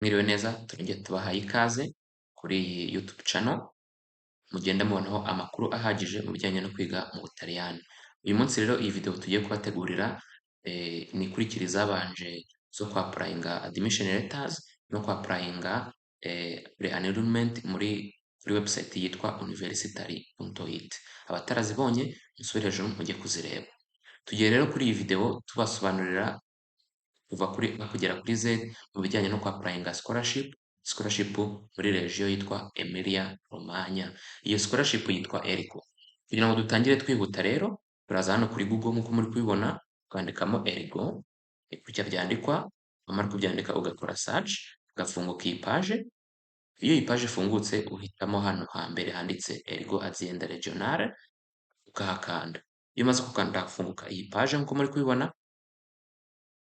Mwiriwe neza, turongeye tubahaye ikaze kuri iyi YouTube channel, mugenda mubonaho amakuru ahagije mu bijyanye no kwiga mu Butaliyani. Uyu munsi rero iyi video tugiye kubategurira ni ikurikira izabanje zo kwa applyinga admission letters no kwa applyinga pre-enrollment kuri website yitwa universitaly.it. Abatarazibonye musubire hejuru mujye kuzireba. Tugiye rero kuri iyi video tubasobanurira kuva kuri A kugera kuri Z mu bijyanye no kwa applyinga scholarship muri region yitwa Emilia Romagna. Iyo scholarship yitwa ERGO. Kugira ngo dutangire twihuta rero, turaza hano kuri Google nk'uko muri kubibona, ukandikamo ERGO, gutya byandikwa, wamara kubyandika ugakora search, ugafunguka iyi page. Iyo iyi page ifungutse, uhitamo hano hambere handitse ERGO Azienda Regionale, ukahakanda. Iyo umaze gukanda hafunguka iyi page nk'uko muri kubibona.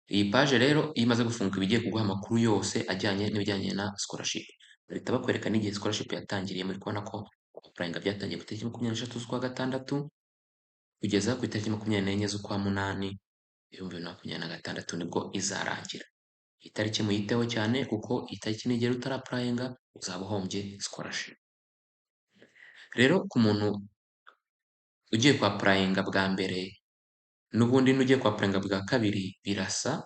Iyi page rero iyo imaze gufunguka, iba igiye kuguha amakuru yose ajyanye n'ibijyanye na scholarship. Bahita bakwereka n'igihe scholarship yatangiriye. Muri kubona ko applyinga byatangiye ku itariki 23 z'ukwa gatandatu kugeza ku itariki 24 z'ukwa munani 2026, nibwo izarangira. Iyi tariki muyiteho cyane, kuko iyi tariki nigera utara applyinga uzaba uhombye scholarship. Rero ku muntu ugiye kwa applyinga bwa mbere, n'ubundi n'ugiye kwa applyinga bwa kabiri birasa,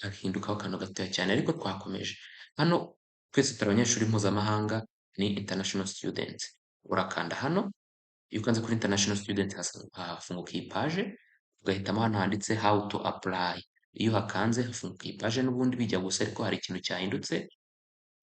hahindukaho akantu gatoya cyane, ariko twakomeje. Hano twese turi abanyeshuri mpuzamahanga, ni international students. Urakanda hano, iyo ukanze kuri international student hafunguka iyi page, ugahitamo hano handitse "How to apply". Iyo uhakanze hafunguka iyi page, n'ubundi bijya gusa ariko hari ikintu cyahindutse.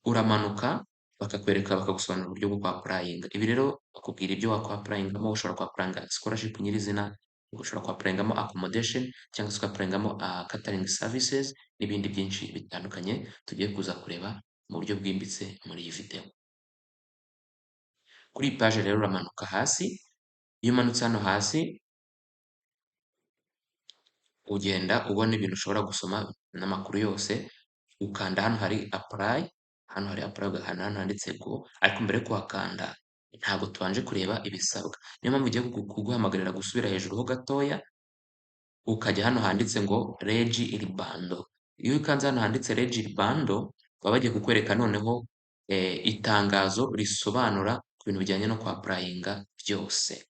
Uramanuka bakakwereka, bakagusobanurira uburyo bwo kwa applyinga. Ibi rero bakubwira ibyo wakwa applyingamo: ushobora kwa applyinga scholarship nyirizina, ushobora kwa applyingamo accommodation, cyangwa se uka applyingamo catering services n'ibindi byinshi bitandukanye tugiye kuza kureba mu buryo bwimbitse muri iyi video. Kuri iyi page rero uramanuka hasi. Iyo umanutse hano hasi ugenda ubona ibintu ushobora gusoma n'amakuru yose, ukanda hano hari apply, hano hari apply, ugakanda hano handitse go. Ariko mbere yo kuhakanda ntabwo tubanje kureba ibisabwa. Niyo mpamvu ugiye kuguhamagarira gusubira hejuru ho gatoya, ukajya hano handitse ngo "Leggi il bando". Iyo ukanze hano handitse "Leggi il bando", baba bagiye kukwereka noneho itangazo risobanura ku bintu bijyanye no kwa applyinga byose.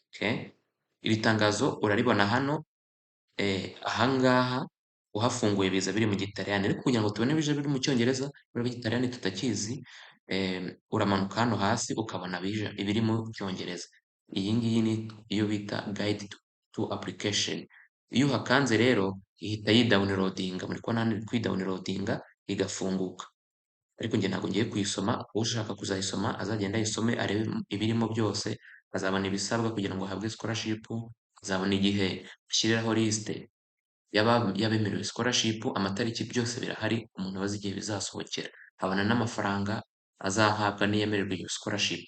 Okay? Iri tangazo uraribona hano ahangaha uhafunguye biza biri mu Gitaliyani, ariko kugira ngo tubone bije biri mu Cyongereza, kubera ko Igitaliyani tutakizi, uramanuka hano hasi ukabona bije ibiri mu Cyongereza. Iyi ngiyi ni iyo bita "Guide to application". Iyo uhakanze rero ihita yidownloadinga, muri kubona hano iri kwidownloadinga igafunguka. Ariko njye ntabwo ngiye kuyisoma, ushaka kuzayisoma azagenda ayisome arebe ibirimo byose, azabona ibisabwa kugira ngo ahabwe scholarship, azabona igihe ashyiriraho liste y'abemerewe scholarship, amatariki, byose birahari, umuntu aba azi igihe bizasohokera. Abona n'amafaranga azahabwa niyemererwa iyo scholarship,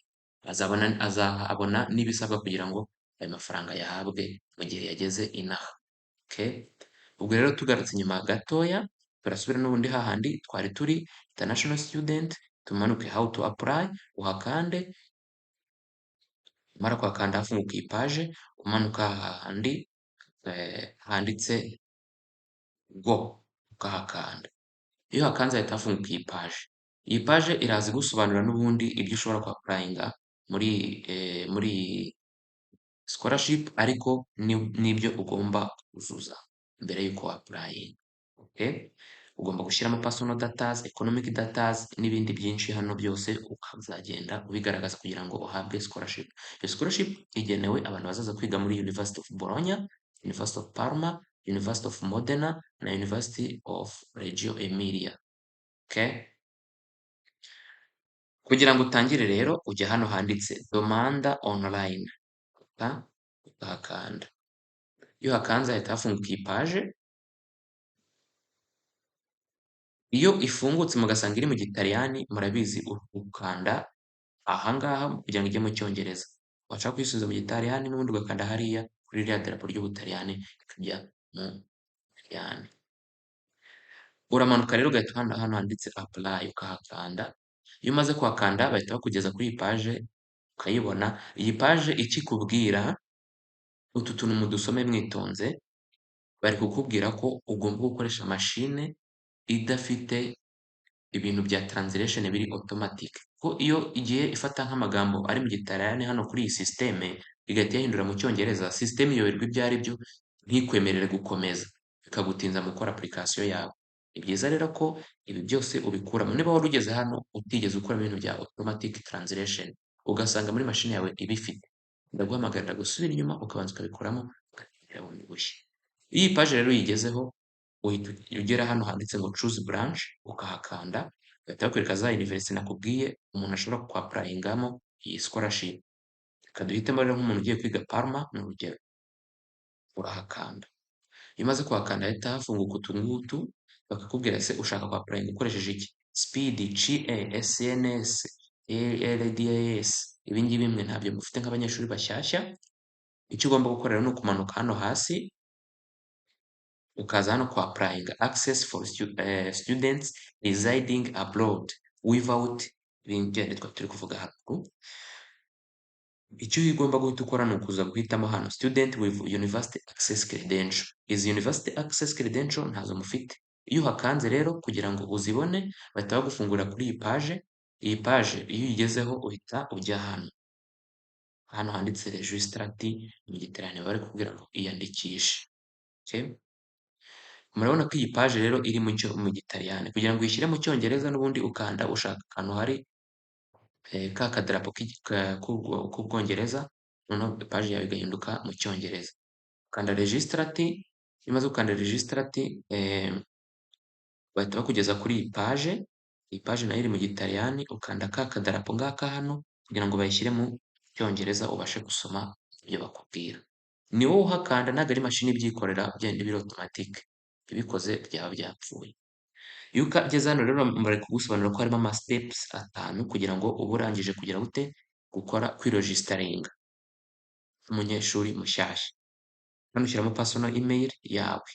azabona azabona n'ibisabwa kugira ngo ayo mafaranga ayahabwe mu gihe yageze inaha. Okay? Ubwo rero tugarutse inyuma gatoya, turasubira n'ubundi hahandi twari turi, international student, tumanuke "How to apply", uhakande, umara kuhakanda hafunguka iyi page, umanuka hahandi handitse "Go", ukahakanda. Iyo uhakanze hahita hafunguka iyi page. Iyi page iraza igusobanurira n'ubundi ibyo ushobora kwa applyinga muri scholarship, ariko n'ibyo ugomba kuzuza mbere y'uko wa applyinga. Okay? Ugomba gushyiramo personal datas, economic datas n'ibindi byinshi hano, byose ukazagenda ubigaragaza kugira ngo uhabwe scholarship. Iyo scholarship igenewe abantu bazaza kwiga muri University of Bologna, University of Parma, University of Modena na University of Reggio Emilia. Okay? Kugira ngo utangire rero, ujya hano handitse "Domanda online", ukahakanda. Iyo uhakanze hahita hafunguka iyi page. Iyo ifungutse mugasanga iri mu Gitaliyani, murabizi, ukanda ahangaha kugira ngo ijye mu Cyongereza. Washaka kuyisubiza mu Gitaliyani n'ubundi ugakanda hariya kuri ririya darapo ry'Ubutaliyani ikajya mu Gitaliyani. Uramanuka rero ugahita hano hano handitse "Apply", ukahakanda. Iyo umaze kuhakanda bahita bakugeza kuri iyi page ukayibona. Iyi page ikikubwira, utu tuntu mudusome mwitonze, bari kukubwira ko ugomba gukoresha mashine idafite ibintu bya translation biri automatic, ko iyo igiye ifata nk'amagambo ari mu Gitaliyani hano kuri iyi système igahita iyahindura mu Cyongereza, système iyoberwa ibyo ari byo ntikwemerere gukomeza, bikagutinza mu gukora application yawe. Ni byiza rero ko ibi byose ubikuramo. Niba wari ugeze hano utigeze ukuramo ibintu bya automatic translation, ugasanga muri mashini yawe ibifite, ndaguhamagarira gusubira inyuma ukabanza ukabikuramo, ugatangira bundi bushya. Iyo iyi page rero uyigezeho, uhita ugera hano handitse ngo choose branch, ukahakanda, bagahita bakwereka za university nakubwiye umuntu ashobora kwapplyingamo iyi scholarship. Reka duhitemo rero nk'umuntu ugiye kwiga Parma, ni urugero, urahakanda. Iyo umaze kuhakanda hahita hafunguka utu ngutu, bakakubwira: ese ushaka kwapplyinga ukoresheje iki? SPID, CIE, SNS, LDAS. Ibi ngibi mwe ntabyo mufite nk'abanyeshuri bashyashya. Icyo ugomba gukora rero ni ukumanuka hano hasi, ukaza hano kwa applying access for students residing abroad without ibindi twari turi kuvuga haruguru. Icyo ugomba guhita ukora ni ukuza guhitamo hano student with university access credential. Izi university access credential ntazo mufite. Iyo uhakanze rero kugira ngo uzibone, bahita bagufungurira kuri iyi page. Iyi page iyo uyigezeho uhita ujya hano handitse registrati mu Gitaliyani, bari kukubwira ngo iyandikishe. Okay? Murabona ko iyi page rero iri mu Gitaliyani. Kugira ngo uyishyire mu Cyongereza n'ubundi ukanda ushaka ahantu hari ka kadarapo k'Ubwongereza, noneho page yawe igahinduka mu Cyongereza. Ukanda registrati, iyo umaze gukanda registrati bahita bakugeza kuri iyi page. Iyi page nayo iri mu Gitaliyani, ukanda ka kadarapo ngaka hano kugira ngo bayishyire mu Cyongereza ubashe gusoma ibyo bakubwira. Ni wowe uhakanda, ntabwo ari mashini ibyikorera byenda biri automatique, ibikoze byaba byapfuye. Iyo ugeze hano rero bari kugusobanurira ko harimo ama steps atanu kugira ngo ube urangije kugira gute, gukora kwiregisteringa nk'umunyeshuri mushyashya. Hano ushyiramo personal email yawe.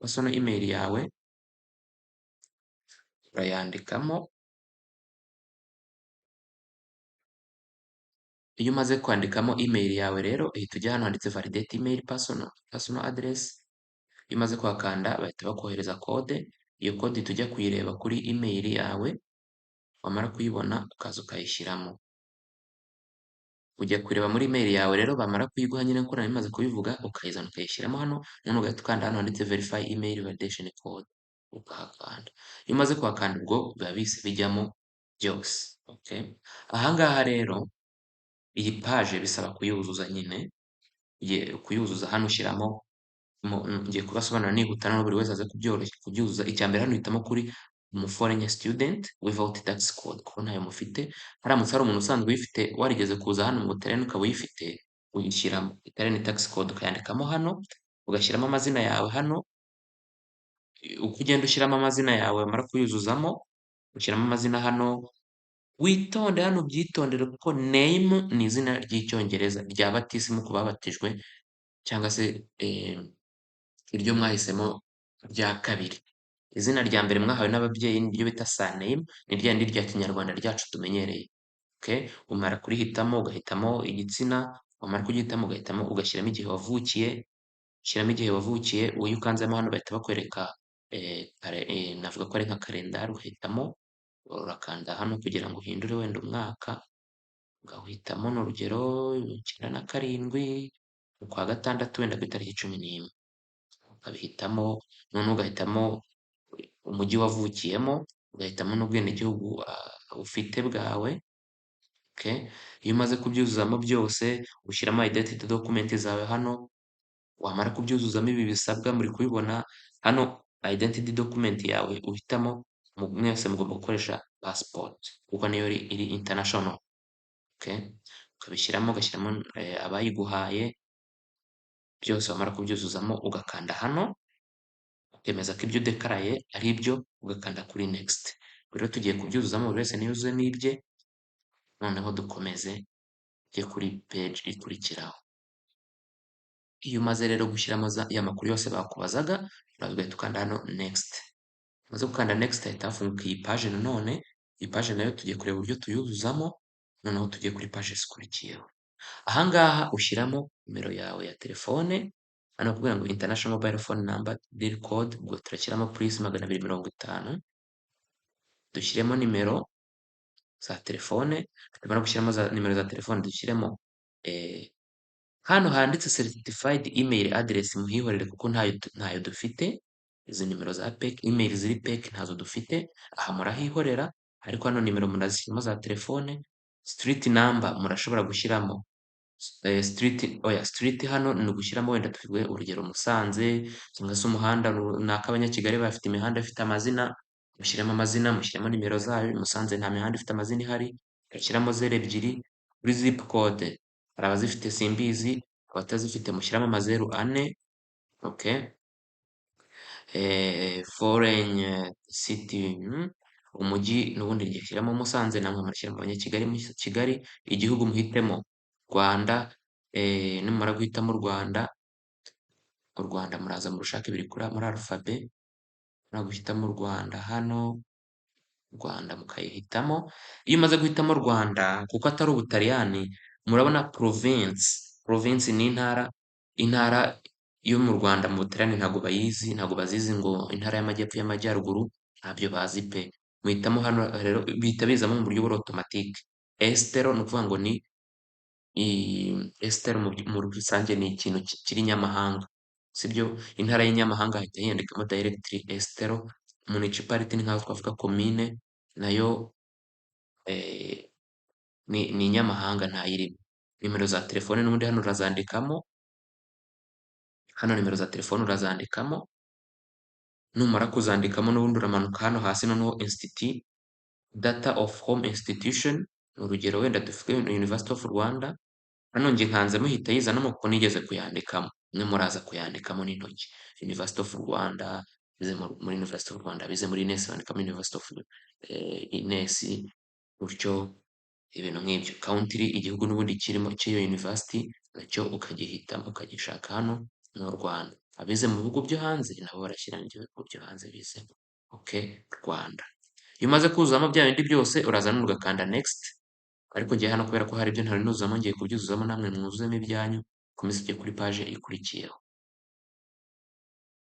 Personal email yawe urayandikamo. Iyo umaze kwandikamo email yawe rero uhita ujya hano handitse validate email personal address. Iyo umaze kuhakanda bahita bakohereza code, iyo code uhita ujya kuyireba kuri email yawe, wamara kuyibona ukaza ukayishyiramo. Ujya kureba muri email yawe rero, bamara kuyiguha nyine nk'uko nari maze kubivuga, ukayizana ukayishyiramo hano, noneho ugahita ukanda hano handitse verify email validation code, ukahakanda. Iyo umaze kuhakanda ubwo biba bihise bijyamo byose. Okay? Aha ngaha rero iyi page bisaba kuyuzuza nyine, kuyuzuza hano ushyiramo, ngiye kubasobanurira nihuta noneho buri wese aze kubyuzuza. Icya mbere hano uhitamo kuri umu foreign student without tax code, kuko ntayo mufite. Haramutse hari umuntu usanzwe uyifite warigeze kuza hano mu Butaliyani ukaba uyifite, uyishyiramo Italian tax code ukayandikamo hano, ugashyiramo amazina yawe hano. Uko ugenda ushyiramo amazina yawe, wamara kuyuzuzamo ushyiramo amazina hano. Witonde hano, ubyitondere, kuko name ni izina ry'Icyongereza rya batisimu ku babatijwe cyangwa se iryo mwahisemo rya kabiri. Izina rya mbere mwahawe n'ababyeyi niryo bita surname, ni rya rindi rya Kinyarwanda ryacu tumenyereye. Okay? Umara kurihitamo ugahitamo igitsina, wamara kugihitamo ugahitamo ugashyiramo igihe wavukiye, ushyiramo igihe wavukiye, iyo ukanzemo hano bahita bakwereka navuga ko ari nka kalendari, ugahitamo, urakanda hano kugira ngo uhindure wenda umwaka, ugahitamo ni urugero 97 mu kwa gatandatu wenda ku itariki 11, ukabihitamo, noneho ugahitamo umujyi wavukiyemo, ugahitamo n'ubwenegihugu ufite bwawe. Okay? Iyo umaze kubyuzuzamo byose ushyiramo identity document zawe hano, wamara kubyuzuzamo ibi bisabwa muri kubibona hano, identity document yawe uhitamo, mwese mugomba gukoresha passport kuko niyo iri international. Okay? Ukabishyiramo, ugashyiramo abayiguhaye byose, wamara kubyuzuzamo ugakanda hano ukemeza ko ibyo udekaraye ari ibyo, ugakanda kuri next. Rero tugiye kubyuzuzamo, buri wese niyuzuzemo ibye, noneho dukomeze tujye kuri page ikurikiraho. Iyo umaze rero gushyiramo ya makuru yose bakubazaga, uraza ugahita ukanda hano next. Umaze gukanda next hahita hafunguka iyi page nanone. Iyi page nayo tugiye kureba uburyo tuyuzuzamo, noneho tugiye kuri page zikurikiyeho. Aha ngaha ushyiramo nimero yawe ya telefone, hano bakubwira ngo international mobile phone number dial code, ubwo turashyiramo plus 250. Dushyiremo nimero za telefone, nitumara gushyiramo za nimero za telefone dushyiremo hano handitse certified email address, muhihorere kuko ntayo dufite. Izi nimero za PEC, email ziri PEC ntazo dufite, aha murahihorera, ariko hano nimero murazishyiramo za telefone. Street number murashobora gushyiramo street, oya, street hano ni ugushyiramo wenda tuvuge urugero Musanze cyangwa se umuhanda runaka. Abanyakigali bafite imihanda ifite amazina, mushyiremo amazina, mushyiremo nimero zayo. Musanze nta mihanda ifite amazina ihari, mushyiramo 0 2. Kuri zip code hari abazifite simbizi, abatazifite mushyiramo amazeru 4. Okay. Foreign city, umujyi n'ubundi ngishyiramo Musanze, namwe murashyiramo Abanyakigali muri Kigali. Igihugu muhitemo Rwanda. Nimumara guhitamo Rwanda, u Rwanda muraza murushake, biri kuri muri alphabet. Mumara guhitamo u Rwanda hano, Rwanda mukayihitamo. Iyo umaze guhitamo Rwanda, kuko atari Ubutaliyani, murabona province. Province ni intara. Intara yo mu Rwanda mu Butaliyani ntabwo bayizi, ntabwo bazizi ngo intara y'amajyepfo, y'amajyaruguru, ntabyo bazi pe. Muhitamo hano rero bihita bizamo mu buryo buri automatique. Estero ni ukuvuga ngo ni estero muri rusange ni ikintu kiri nyamahanga, sibyo? Intara y'inyamahanga hahita hiyandikamo directly estero. Municipality ni nkaho twavuga komine, nayo ni inyamahanga, ntayirimo. Nimero za telefone n'ubundi hano urazandikamo, hano nimero za telefone urazandikamo. Numara kuzandikamo n'ubundi uramanuka hano hasi, noneho institute, data of home institution, ni urugero wenda dufite University of Rwanda. Hano njye nkanzemo ihita yizanamo kuko nigeze kuyandikamo, mwe muraza kuyandikamo n'intoki. University of Rwanda, bize muri University of Rwanda, bize muri INES bandikamo University of INES, gutyo ibintu nk'ibyo. Country, igihugu n'ubundi kirimo cy'iyo university nacyo ukagihitamo, ukagishaka, hano ni u Rwanda. Abize mu bihugu byo hanze nabo barashyiramo ibyo bihugu byo hanze bizemo. Okay, Rwanda. Iyo umaze kuzuzamo bya bindi byose, uraza none ugakanda next. Ariko njye hano kubera ko hari ibyo ntari nuzuzamo, ngiye kubyuzuzamo, namwe mwuzuzemo ibyanyu, ukomeze ujye kuri page ikurikiyeho.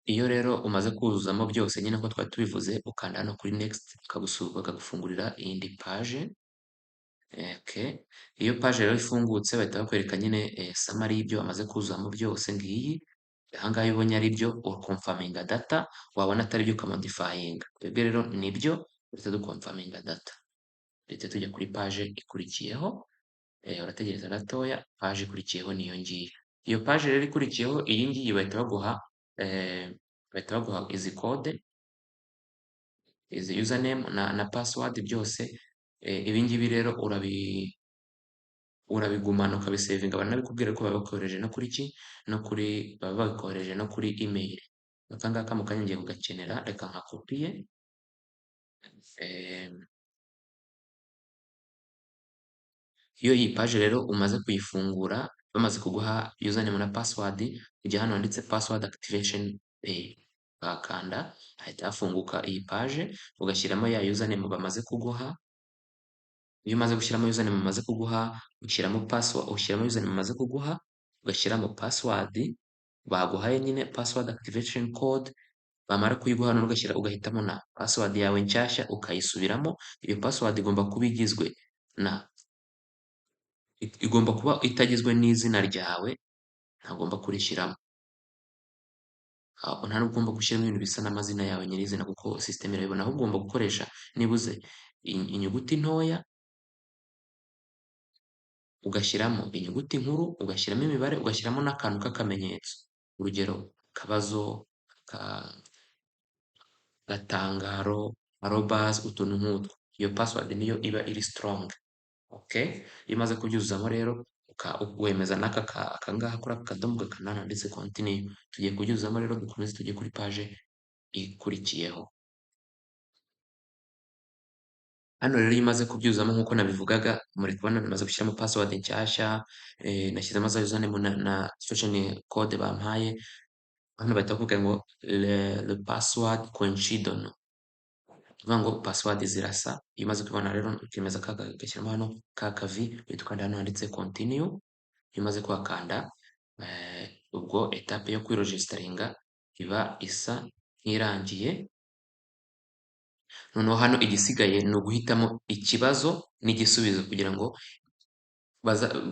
Iyo rero umaze kuzuzamo byose nyine ko twari tubivuze, ukanda hano kuri next, bakagufungurira iyindi page. Okay. Iyo page rero ifungutse bahita bakwereka nyine summary y'ibyo wamaze kuzuzamo byose ngiyi. Aha ngaha iyo ubonye ari byo ukonfirminga data, wabona atari byo ukamodifyinga. Twebwe rero nibyo, duhita dukonfirminga data. Duhita tujya kuri page ikurikiyeho, urategereza gatoya, page ikurikiyeho niyo ngiyo. Iyo page rero ikurikiyeho iyi ngiyi bahita baguha izi code, izi username na password byose. Ibi ngibi rero urabigumana ukabisevinga, baranabikubwira ko babikohereje no kuri ki? No kuri, baba babikohereje no kuri email. Aka ngaka mu kanya ngiye kugakenera, reka nkakopiye. Iyo iyi page rero umaze kuyifungura, bamaze kuguha username na password, ujya hano handitse password activation page, ukahakanda hahita hafunguka iyi page, ugashyiramo ya username bamaze kuguha. Iyo umaze gushyiramo username bamaze kuguha, ushyiramo password, ushyiramo username bamaze kuguha, ugashyiramo password baguhaye nyine, password activation code, bamara kuyiguha noneho ugashyira, ugahitamo na password yawe nshyashya ukayisubiramo. Iyo password igomba kuba igizwe na, igomba kuba itagizwe n'izina ryawe, ntagomba kurishyiramo. Nta nubwo ugomba gushyiramo ibintu bisa n'amazina yawe nyirizina kuko system irabibona, ahubwo ugomba gukoresha nibuze inyuguti ntoya, ugashyiramo inyuguti nkuru, ugashyiramo imibare, ugashyiramo n'akantu k'akamenyetso. Urugero akabazo, agatangaro, arobase, utuntu nk'utwo. Iyo password niyo iba iri strong. Okay? Iyo umaze kubyuzuzamo rero wemeza n'aka aka ngaha kuri aka kadomo, ugakanda hano handitse continue. Tugiye kubyuzuzamo rero, dukomeze tujye kuri page ikurikiyeho. Hano rero iyo umaze kubyuzuzamo nk'uko nabivugaga, muri kubona namaze gushyiramo password nshyashya, nashyizemo za username na activation code bampaye, hano bahita bakubwira ngo le password coincidono. Ni ukuvuga ngo password zirasa. Iyo umaze kubibona rero ukemeza ugashyiramo hano ka kavi, uhita ukanda hano handitse continue. Iyo umaze kuhakanda, ubwo étape yo kwiregisteringa iba isa nk'irangiye. Noneho hano igisigaye ni uguhitamo ikibazo n'igisubizo kugira ngo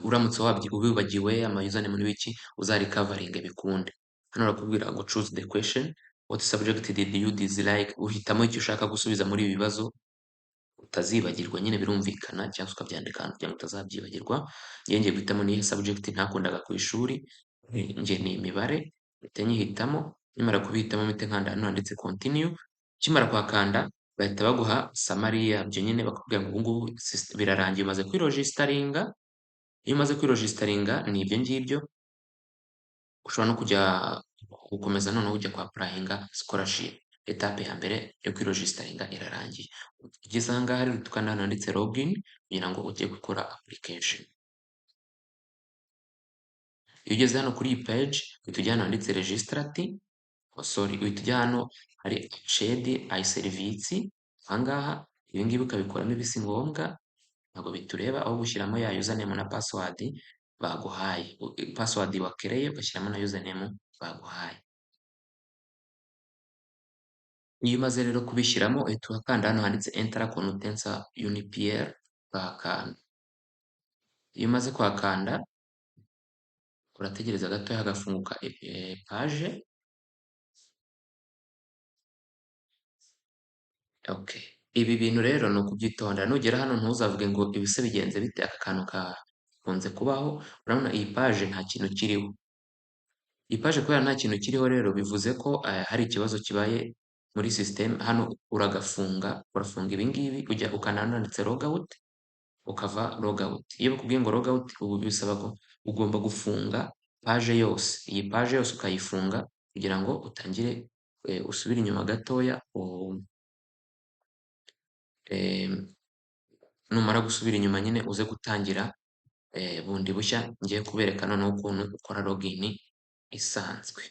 uramutse wibagiwe ama username n'ibiki uzarecoveringe bikunde. Hano barakubwira ngo choose the question, what subject did you dislike, uhitamo icyo ushaka gusubiza muri ibi bibazo utazibagirwa nyine birumvikana, cyangwa se ukabyandika ahantu kugira ngo utazabyibagirwa. Njyewe ngiye guhitamo niyihe subject ntakundaga ku ishuri, njye ni imibare, mpite nyihitamo, nimara kubihitamo mpite nkanda hano handitse continue, ukimara kuhakanda bahita baguha summary yabyo nyine, bakakubwira ngo ubu ngubu birarangiye umaze kwiregisteringa. Iyo umaze kwiregisteringa ni ibyo ngibyo, ushobora no kujya gukomeza noneho ujya kwa applyinga scholarship. Etape ya mbere yo kwiregisteringa irarangiye. Ugeze aha ngaha rero uhita ukanda hano handitse login kugira ngo ujye gukora application. Iyo ugeze hano kuri iyi page uhita ujya hano handitse registrati, oh sorry, uhita ujya hano hari accedi ai servizi, aha ngaha ibi ngibi ukabikoramo ibi si ngombwa, ntabwo bitureba, ahubwo ushyiramo ya username na password baguhaye. Password wakereye ugashyiramo na username baguhaye. Iyo umaze rero kubishyiramo uhita ukanda hano handitse entra con utenza UniPR, ukahakanda. Iyo umaze kuhakanda urategereza gatoya hagafunguka page. Okay. Ibi bintu rero ni ukubyitondera, nugera hano ntuzavuge ngo ibise bigenze bite, aka kantu kakunze kubaho. Urabona iyi page nta kintu kiriho. Iyi page kubera nta kintu kiriho rero bivuze ko hari ikibazo kibaye muri system. Hano uragafunga, urafunga ibi ngibi, ujya ukanda hano handitse logout, ukava logout. Iyo bakubwiye ngo logout ubu bisaba ko ugomba gufunga page yose, iyi page yose ukayifunga kugira ngo utangire usubire inyuma gatoya. Numara gusubira inyuma nyine uze gutangira bundi bushya. Ngiye kubereka noneho ukuntu ukora login isanzwe.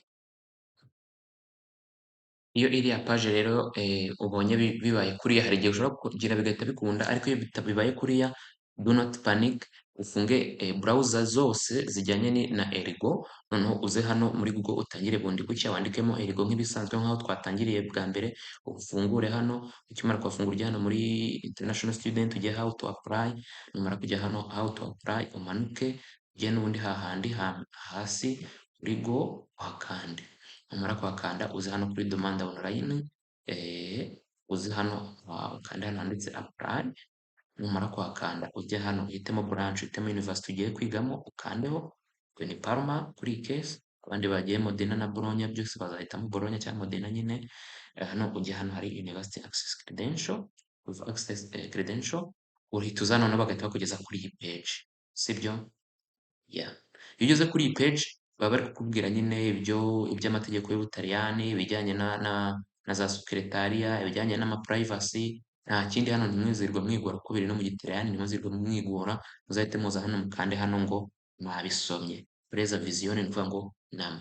Iyo iriya page rero ubonye bibaye kuriya, hari igihe ushobora kugira bigahita bikunda, ariko iyo bibaye kuriya do not panic, ufunge browser zose zijyanye na Ergo, noneho uze hano muri Google utangire bundi bushya, wandikemo Ergo nk'ibisanzwe nk'aho twatangiriye bwa mbere, ufungure hano. Ukimara kuhafungura ujye hano muri international student, ujye how to apply. Numara kujya hano how to apply umanuke ujye n'ubundi hahandi hasi kuri go uhakande. Numara kuhakanda uze hano kuri domanda online, uze hano ukande hano handitse apply. Numara kuhakanda ujye hano uhitemo branch, uhitemo university ugiye kwigamo, ukandeho. Twe ni Parma kuri iyi case, abandi bagiye Modena na Bologna, byose bazahitamo Bologna cyangwa Modena nyine. Hano ujye hano hari university access credential, access credential, uhita uza noneho bagahita bakugeza kuri iyi page, sibyo? Yeah. Iyo ugeze kuri iyi page baba bari kukubwira nyine ibyo iby'amategeko y'Ubutaliyani, ibijyanye na za secretariat, ibijyanye n'ama privacy. Nta kindi hano, ntimwizirwe mwigora kuko biri no mu Gitaliyani, ntimuzirwe mwigora, muzahite muza hano mukande hano ngo nabisomye. Presa visione ni ukuvuga ngo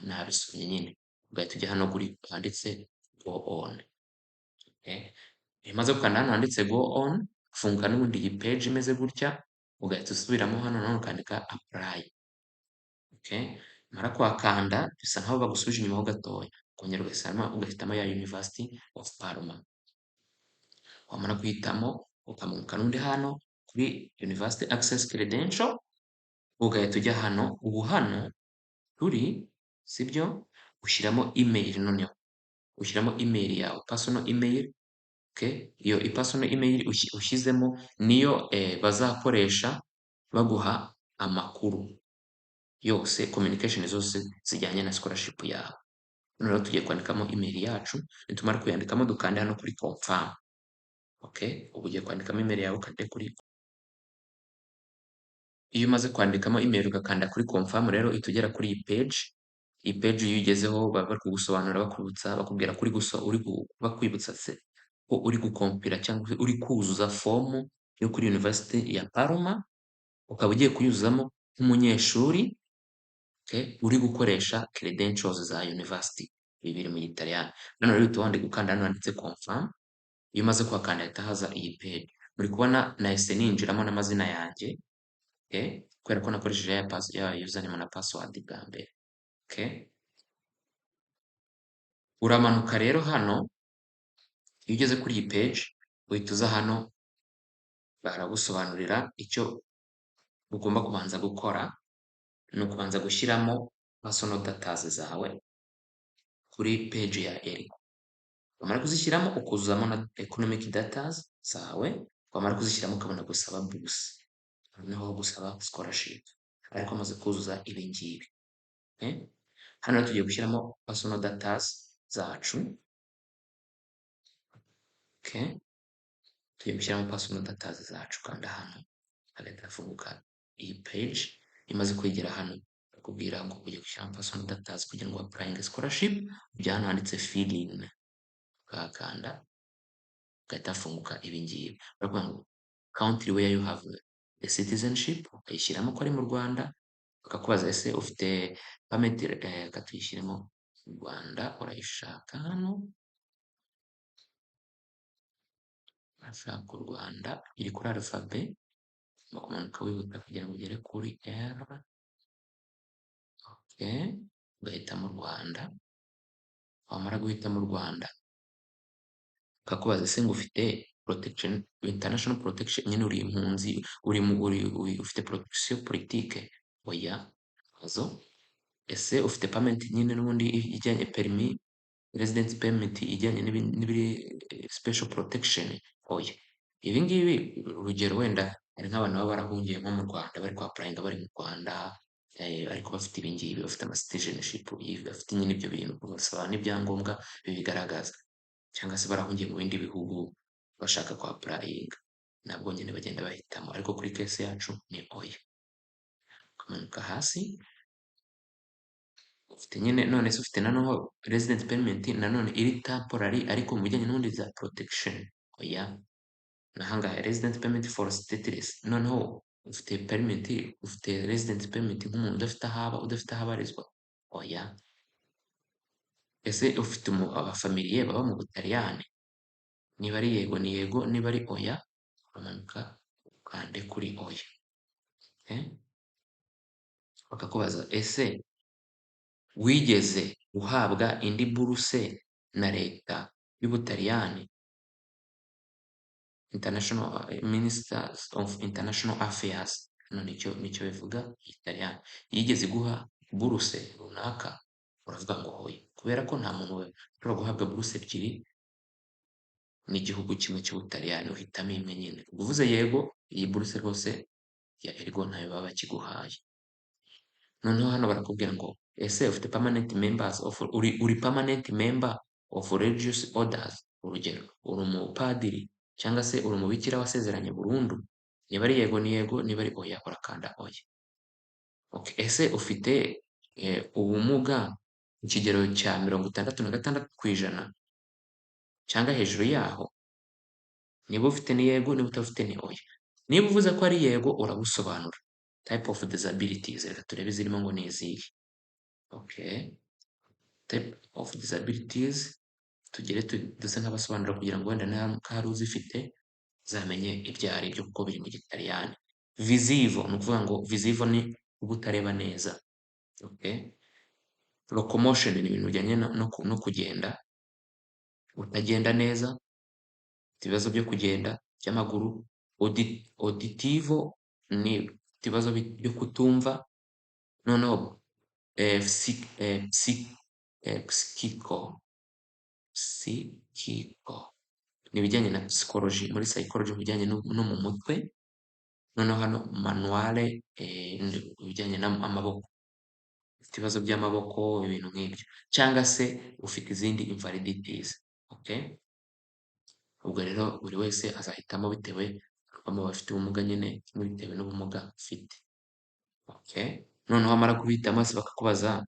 nabisomye nyine. Ugahita ujya hano kuri handitse go on. Okay. Iyo umaze gukanda hano handitse go on, funga n'ubundi iyi page imeze gutya, ugahita usubiramo hano nanone ukandika apply. Okay. Mara kuhakanda bisa nkaho bagusubije inyuma ho gatoya, ukongera ugahitamo ya University of Parma. Wamara guhitamo ukamanuka n'undi hano kuri University Access Credential, ugahita ujya hano. Ubu hano turi, sibyo? Ushyiramo email noneho, ushyiramo email yawe, personal email. Okay? Iyo personal email ushyizemo niyo bazakoresha baguha amakuru yose, communication zose zijyanye na scholarship yawe. Noneho tugiye kwandikamo email yacu, nitumara kuyandikamo dukande hano kuri confirm. Okay? Ubu ugiye kwandikamo email yawe ukande kuri. Iyo umaze kwandikamo email ugakanda kuri confirm rero uhita ugera kuri iyi page. Iyi page iyo uyigezeho baba bari kugusobanurira, bakwibutsa, bakubwira ko uri bakwibutsa se ko uri gukompira cyangwa uri kuzuza fomu yo kuri University ya Parma, ukaba ugiye kuyuzuzamo nk'umunyeshuri, okay, uri gukoresha credentials za university. Ibi biri mu Gitaliyani. Noneho rero uhita wandika ukanda hano handitse confirm. Iyo umaze kuhakanda hahita haza iyi page. Muri kubona nahise ninjiramo n'amazina yanjye, okay, kubera ko nakoresheje ya username na password bwa mbere. Okay. Uramanuka rero hano, iyo ugeze kuri iyi page Uhita uza hano baragusobanurira icyo ugomba kubanza gukora, ni ukubanza gushyiramo personal data zawe kuri page ya ERGO. Wamara kuzishyiramo ukuzuzamo na economic data zawe, wamara kuzishyiramo ukabona gusaba buruse, noneho gusaba scholarship, ariko wamaze kuzuza ibi ngibi. Okay? Hano rero tugiye gushyiramo personal data zacu. Okay? Tugiye gushyiramo personal data zacu, kanda hano hagahita hafunguka iyi page. Imaze kwegera hano bakubwira ngo ugiye gushyiramo personal data kugira ngo applying scholarship, ujya hano handitse fill in, ukahakanda hagahita hafunguka ibi ngibi. Barakuvuga ngo country where you have a citizenship, ukayishyiramo ko ari mu Rwanda, bakakubaza ese ufite permit, reka tuyishyiremo Rwanda, urayishaka hano, urashaka u Rwanda, iri kuri alphabet, ugomba kumanuka wihuta kugira ngo ugere kuri R, okay, ugahitamo u Rwanda, wamara guhitamo u Rwanda, bakakubaza ese ngo ufite protection, international protection, nyine uri impunzi, uri mu uri, uri ufite protection politique, oya, zo ese ufite permit nyine n'ubundi ijyanye permis, residence permit ijyanye n'ibiri special protection, oya. Ibi ngibi urugero wenda hari nk'abantu baba barahungiye nko mu Rwanda bari kwa applyinga bari mu Rwanda, ariko bafite ibi ngibi, bafite ama citizenship, bafite nyine ibyo bintu, basaba n'ibyangombwa bibigaragaza, cyangwa se barahungiye mu bindi bihugu bashaka kwa applyinga, nabwo nyine bagenda bahitamo, ariko kuri case yacu ni oya. Ukamanuka hasi, ufite nyine none se ufite noneho resident permit nanone iri temporary ariko mu bijyanye n'ubundi za protection, oya. Nahangaha resident permit for stateless, noneho ufite permit, ufite resident permit nk'umuntu udafite aho aba, udafite aho abarizwa, oya. Ese ufite abafamiliye baba mu Butaliyani? Niba ari yego ni yego, niba ari oya uramanuka ukande kuri oya. Okay? Bakakubaza ese wigeze uhabwa indi buruse na leta y'Ubutaliyani? International Ministers of International Affairs, hano nicyo bivuga Igitaliyani. Yigeze iguha buruse runaka? Uravuga ngo hoya, kubera ko nta muntu ushobora guhabwa buruse ebyiri n'igihugu kimwe cy'Ubutaliyani, uhitamo imwe nyine. Ubwo uvuze yego, iyi buruse rwose ya ERGO ntayo baba bakiguhaye. Noneho hano barakubwira ngo ese ufite permanent members of uri permanent member of religious orders, urugero uri umupadiri cyangwa se uri umubikira wasezeranye burundu, niba ari yego ni yego, niba ari oya urakanda oya. Okay. Ese ufite ubumuga ku kigero cya 66% cyangwa hejuru yaho? Niba ufite ni yego, niba utafite ni oya. Niba uvuze ko ari yego urabusobanura. Type of disabilities, reka turebe izirimo ngo ni izihe. Okay. Type of disabilities, tugere duse nk'abasobanura kugira ngo wenda hari uzifite zamenye ibyo ari byo kuko biri mu Gitaliyani. Visivo, ni ukuvuga ngo visivo ni uba utareba neza. Okay. Locomotion ni ibintu bijyanye no kugenda, utagenda neza, ufite ibibazo byo kugenda by'amaguru. Auditivo ni ibibazo byo kutumva. Noneho psychico ni ibijyanye na psychology, muri psychology mu bijyanye no mu mutwe. Noneho hano manuale, ni ibijyanye n'amaboko, ufite ibibazo by'amaboko, ibintu nk'ibyo, cyangwa se ufite izindi invalidities. Okay? Ubwo rero buri wese azahitamo bitewe n'uko bafite ubumuga nyine, bitewe n'ubumuga ufite. Okay? Noneho wamara kubihitamo se bakakubaza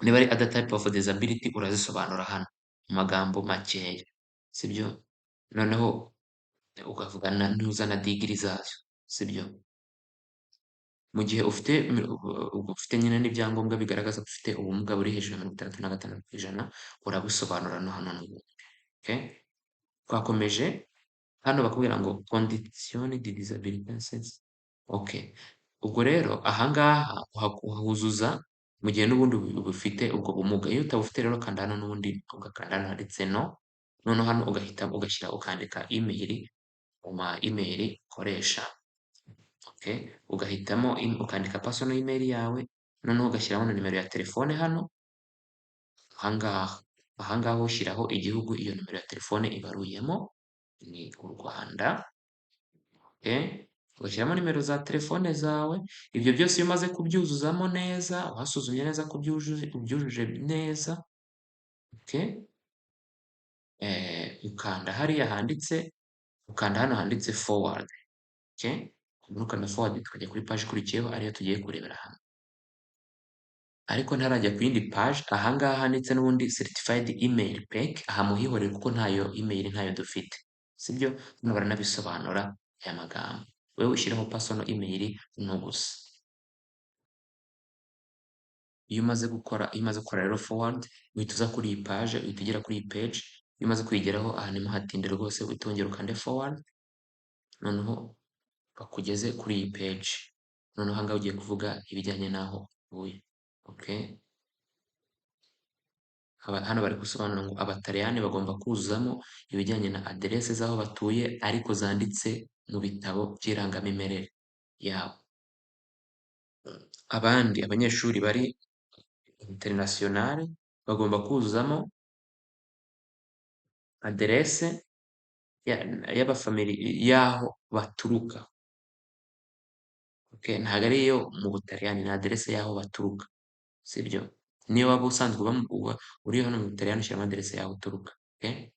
niba ari other type of disability, urazisobanura hano mu magambo makeya, sibyo? Noneho ukavuga nuza na degree zazo, sibyo? Mu gihe ufite nyine n'ibyangombwa bigaragaza ko ufite ubumuga buri hejuru ya 66%, urabusobanura no hano n'ubundi. Okay? Twakomeje hano bakubwira ngo condizione di disabilità senza. Okay. Ubwo rero ahangaha uhuzuza mu gihe n'ubundi bufite ubwo bumuga. Iyo utabufite rero kanda hano n'ubundi ugakanda hano handitse no, Noneho hano ugahitamo ugashyira ukandika email mu ma email ukoresha, okay? Ugahitamo ukandika personal email yawe, noneho ugashyiraho na nimero ya telefone hano, ahangaha. Ahangaha ushyiraho igihugu iyo nimero ya telefone ibaruyemo, ni u Rwanda, okay? Ugashyiramo nimero za telefone zawe, ibyo byose iyo umaze kubyuzuzamo neza, wasuzumye neza ko ubyujuje neza, okay? Ukanda hariya handitse, ukanda hano handitse forward, okay? Ukanda forward tukajya kuri page ikurikiyeho ariyo tugiye kurebera hamwe. Ariko ntarajya ku yindi page, ahangaha handitse n'ubundi certified email PEC, aha muhihorere kuko ntayo email ntayo dufite, sibyo? Hano baranabisobanura aya magambo. Wewe ushyiraho personal email no gusa. Iyo umaze gukora rero forward, uhita uza kuri iyi page, uhita ugera kuri iyi page, iyo umaze kuyigeraho aha ntimuhatinde rwose, uhita wongera ukande forward, noneho bakugeze kuri iyi page. Noneho ahangaha ugiye kuvuga ibijyanye n'aho utuye, okay? Hano bari gusobanura ngo Abataliyani bagomba kuzuzamo ibijyanye na aderese z'aho batuye ariko zanditse mu bitabo by'irangamimerere yabo. Abandi abanyeshuri bari international bagomba kuzuzamo aderese y'abafamili y'aho baturuka. Okay, ntabwo ari iyo mu Butaliyani, ni aderese y'aho baturuka, sibyo? Niyo waba usanzwe uba uri hano mu Butaliyani ushyiramo aderese y'aho uturuka, okay?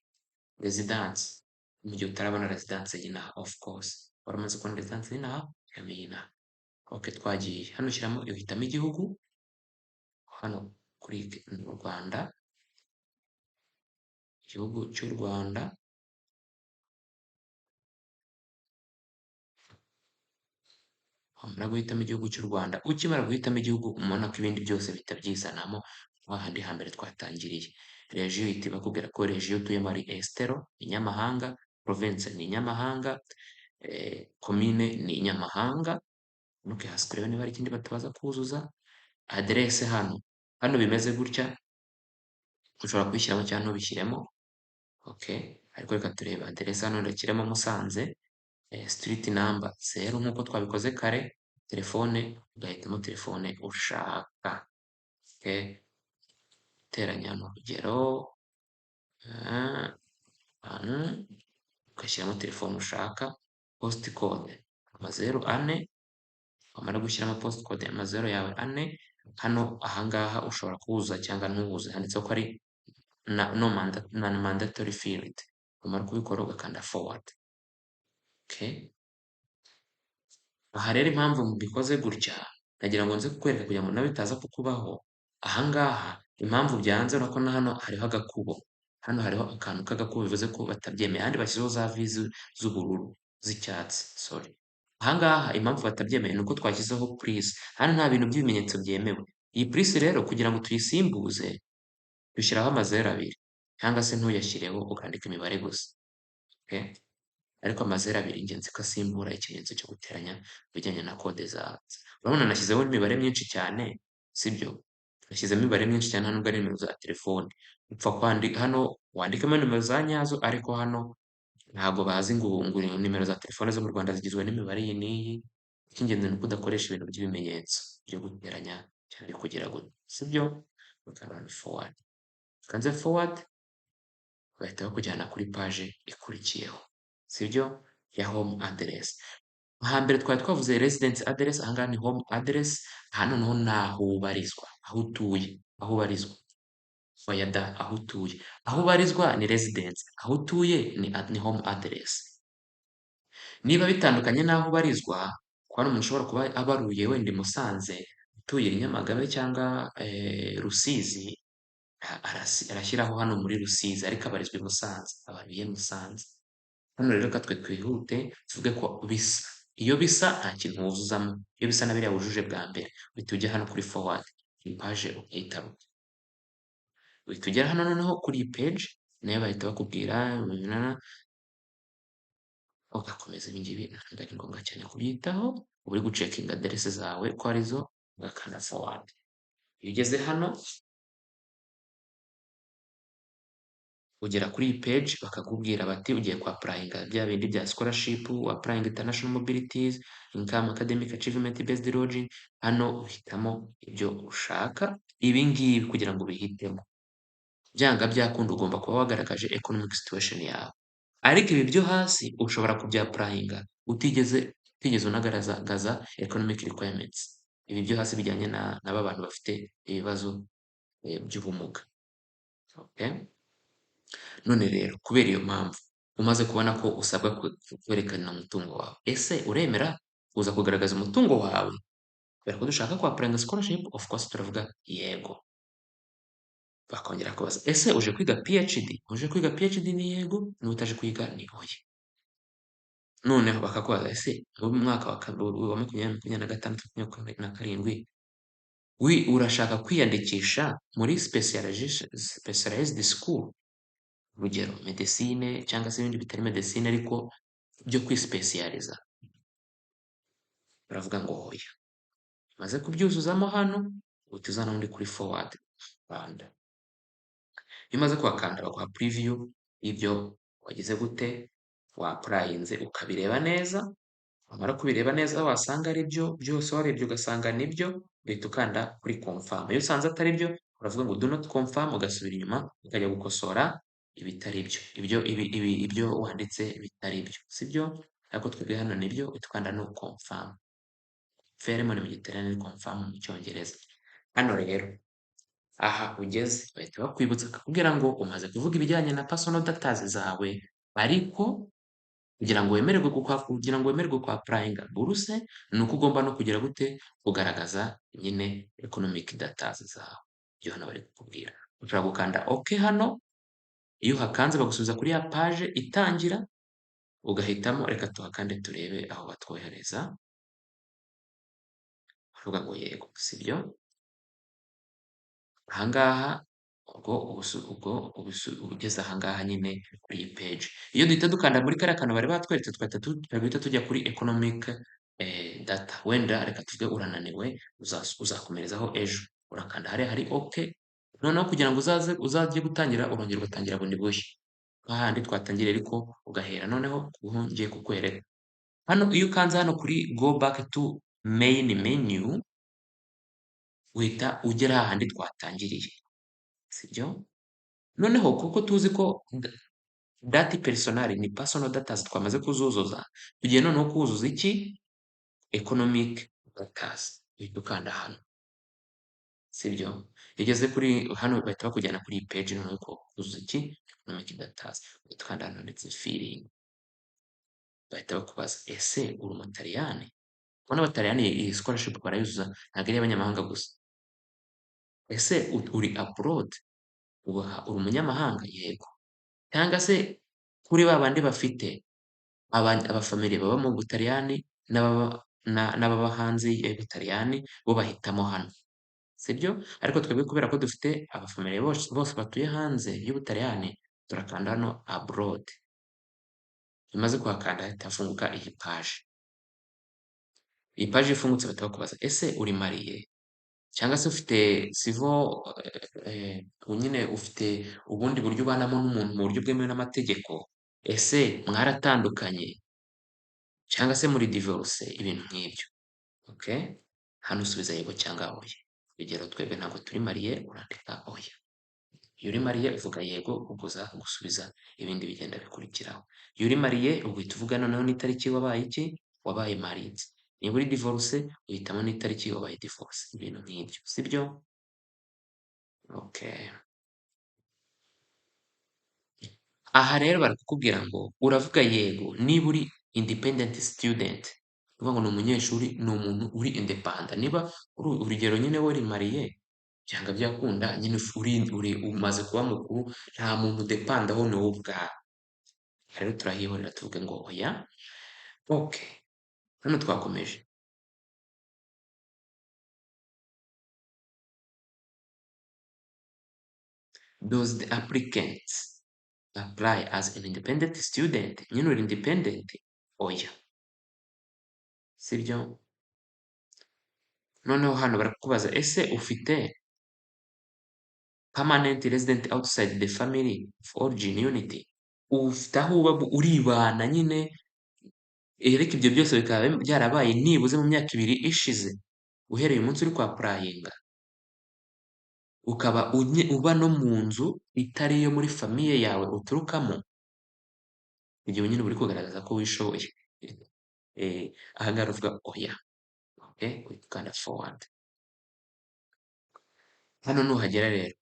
Residence, mu gihe utarabona residence y'inaha of course. Waramaze kubona residence y'inaha, ushyiramo iy'inaha. Okay, twagiye. Hano ushyiramo uhitamo igihugu, hano kuri mu Rwanda, igihugu cy'u Rwanda, wamara guhitamo igihugu cy'u Rwanda, ukimara guhitamo igihugu ubona ko ibindi byose bihita byizanamo hahandi hambere twatangiriye. Region ihita ibakubwira ko region utuyemo ari Estero, inyamahanga, province ni inyamahanga, commune ni inyamahanga. Umanuke hasi turebe niba hari ikindi batabaza kuzuza. Aderese hano, hano bimeze gutya, ushobora kubishyiramo cyangwa ntubishyiremo, okay? Ariko reka turebe aderese hano, ndashyiramo Musanze, street number 0 nk'uko twabikoze kare, telefone ugahitamo telefone ushaka, okay? Teranya ni urugero, ugashyiramo telefone ushaka, post code amazeru ane, wamara gushyiramo post code amazeru yawe ane, hano ahangaha ushobora kuwuzuza cyangwa ntuwuzuze, handitseho ko ari non mandatory field. Wamara kubikora ugakanda forward, okay? Aha rero impamvu mbikoze gutya, nagira ngo nze kukwereka kugira ngo nawe bitaza kukubaho. Ahangaha impamvu byanze urabona ko na hano hariho agakubo, hano hariho akantu k'agakubo bivuze ko batabyemeye, ahandi bashyizeho za vi z'ubururu z'icyatsi, sorry. Ahangaha impamvu batabyemeye ni uko twashyizeho plus, hano nta bintu by'ibimenyetso byemewe. Iyi plus rero kugira ngo tuyisimbuze dushyiraho amazeru abiri cyangwa se ntuyashyireho ukandika imibare gusa, okay? Ariko amazeru abiri ingenzi ko asimbura ikimenyetso cyo guteranya mu bijyanye na kode zawe. Urabona nashyizeho imibare myinshi cyane, sibyo? Nashyizemo imibare myinshi cyane nubwo ari nimero za telefone. Upfa kwandika hano wandikamo nimero za nyazo, ariko hano ntabwo bazi ngo nimero za telefone zo mu Rwanda zigizwe n'imibare iyi n'iyi. Icy'ingenzi ni uko udakoresha ibintu by'ibimenyetso byo guteranya cyangwa kugira gutya, sibyo? Ukanda forward, ukanze forward bahita bakujyana kuri page ikurikiyeho, sibyo? Ya home address. Hambere twari twavuze residence address, ahangaha ni home address. Aha noneho ni aho ubarizwa, aho utuye, aho ubarizwa. Oya da, aho utuye. Aho ubarizwa ni residence, aho utuye ni home address. Niba bitandukanye n'aho ubarizwa, kuko hari umuntu ushobora kuba abaruye wenda i Musanze, utuye i Nyamagabe cyangwa Rusizi, arashyiraho hano muri Rusizi ariko abarizwa i Musanze, abaruye Musanze. Hano rero reka twe twihute tuvuge ko bisa. Iyo bisa nta kintu wuzuzamo, iyo bisa na biriya wujuje bwa mbere, uhita ujya hano kuri forward, iyi page ukayitaruka. Uhita ugera hano noneho kuri iyi page, nayo bahita bakubwira, ugakomeza. Ibi ngibi ntabwo ari ngombwa cyane kubyitaho, uba uri gucekinga aderese zawe ko arizo, ugakanda forward. Iyo ugeze hano Ugera kuri iyi page bakakubwira bati ugiye kwa applyinga bya bindi bya scholarship, applying international mobilities, income academic achievement based lodging. Hano uhitamo ibyo ushaka, ibi ngibi kugira ngo ubihitemo byanga byakunda ugomba kuba wagaragaje economic situation yawe. Ariko ibi byo hasi ushobora kubyapplyinga utigeze unagaragaza economic requirements. Ibi byo hasi bijyanye na ba bantu bafite ibibazo by'ubumuga. Okay? None rero kubera iyo mpamvu umaze kubona ko usabwa kwerekana umutungo wawe, ese uremera kuza kugaragaza umutungo wawe kubera ko dushaka kwa applyinga scholarship? Of course turavuga yego. Bakongera kubaza ese uje kwiga PhD? Uje kwiga PhD ni yego, niba utaje kwiga ni oya. Noneho bakakubaza ese mu mwaka wa 2026 27 urashaka kwiyandikisha muri specialized school, urugero medecine cyangwa se ibindi bitari medecine ariko byo kwispecializa? Baravuga ngo oya. Umaze kubyuzuzamo hano uhita uza n'undi kuri forward Rwanda. Iyo umaze kuhakanda baguha preview y'ibyo wagize gute wapplyinze, ukabireba neza. Wamara kubireba neza wasanga ari byo byose warebye ugasanga nibyo, uhita ukanda kuri confirm. Iyo usanze atari byo uravuga ngo do not confirm, ugasubira inyuma ukajya gukosora ibitari byo, ibyo ibi, ibi, ibyo wanditse bitari byo, sibyo? Ariko twebwe hano nibyo, uhita ukanda no confirm. Fermo ni mu Gitaliyani, ni confirm mu Cyongereza. Hano rero aha ugeze bahita bakwibutsa bakakubwira ngo umaze kuvuga ibijyanye na personal data zawe, ariko kugira ngo wemererwe kwa applyinga buruse ni uko ugomba no kugira gute, kugaragaza nyine economic data zawe. Ibyo hano bari kukubwira. Ushobora gukanda OK hano, iyo uhakanze bagusubiza kuri ya page itangira, ugahitamo. Reka tuhakande turebe aho batwohereza. Uvuga ngo yego, sibyo? Ahangaha ubwo ugeze ahangaha nyine kuri iyi page, iyo duhita dukanda muri kariya kantu bari batweretse, twahita guhita tujya kuri economic data. Wenda reka tuvuge urananiwe, uzakomerezaho ejo, urakanda hariya hari OK. Noneho kugira ngo uzaze uzajye gutangira, urongera ugatangira bundi bushya hahandi twatangiriye, ariko ugahera noneho kuho ngiye kukwereka. Hano iyo ukanze hano kuri go back to main menu, uhita ugera hahandi twatangiriye, sibyo? Noneho kuko tuzi ko dati personali ni personal data twamaze kuzuzuza, tugiye noneho kuzuza iki? Economic data. Uhita ukanda hano, sibyo? Iyo ugeze kuri hano bahita bakujyana kuri iyi page noneho ko kuzuza iki? Economic data. Uhita ukanda hano ndetse filling, bahita bakubaza ese uri Umutaliyani? Ubona Abataliyani iyi scholarship barayuzuza, ntabwo ari iy'abanyamahanga gusa. Ese uri abroad, uri umunyamahanga? Yego. Cyangwa se kuri ba bandi bafite abafamiliye baba mu Butaliyani n'ababa hanze y'Ubutaliyani, bo bahitamo hano, sibyo? Ariko twebwe kubera ko dufite abafamiliye bose batuye hanze y'Ubutaliyani, turakanda hano abroad. Iyo umaze kuhakanda hahita hafunguka iyi page. Iyi page ifungutse bahita bakubaza ese uri marié cyangwa se ufite civil, nyine ufite ubundi buryo ubanamo n'umuntu mu buryo bwemewe n'amategeko, ese mwaratandukanye cyangwa se muri divorce, ibintu nk'ibyo. Okay? Hano usubiza yego cyangwa oya. Urugero twebwe ntabwo turi marié, urandika oya. Iyo uri marié uvuga yego, uguza gusubiza ibindi bigenda bikurikiraho. Iyo uri marié uhita uvuga noneho n'itariki wabaye iki? Wabaye married. Niba uri divorce uhitamo n'itariki wabaye divorce, ibintu nk'ibyo, sibyo? Okay. Aha rero bari kukubwira ngo uravuga yego niba uri independent student, ni ukuvuga ngo ni umunyeshuri, ni umuntu uri independent. Niba uri urugero nyine uri marié, byanga byakunda nyine uri umaze kuba mukuru, nta muntu udepandaho, ni wowe ubwawe. Rero turahihorera tuvuge ngo oya. Okay. Hano twakomeje. Does the applicant apply as an independent student? Nyine uri independent? Oya. Sibyo? Noneho hano barakubaza ese ufite Permanent resident outside the family of origin unit. Ufite aho uba uribana nyine, ariko ibyo byose bikaba byarabaye nibuze mu myaka 2 ishize, uhereye umunsi uri kwapplyinga, ukaba uba no mu nzu itari iyo muri famille yawe uturukamo, igihe nyine uba uri kugaragaza ko wishoboye. Aha ngaha uravuga oya, okay, uhita ukanda forward. Hano nuhagera rero,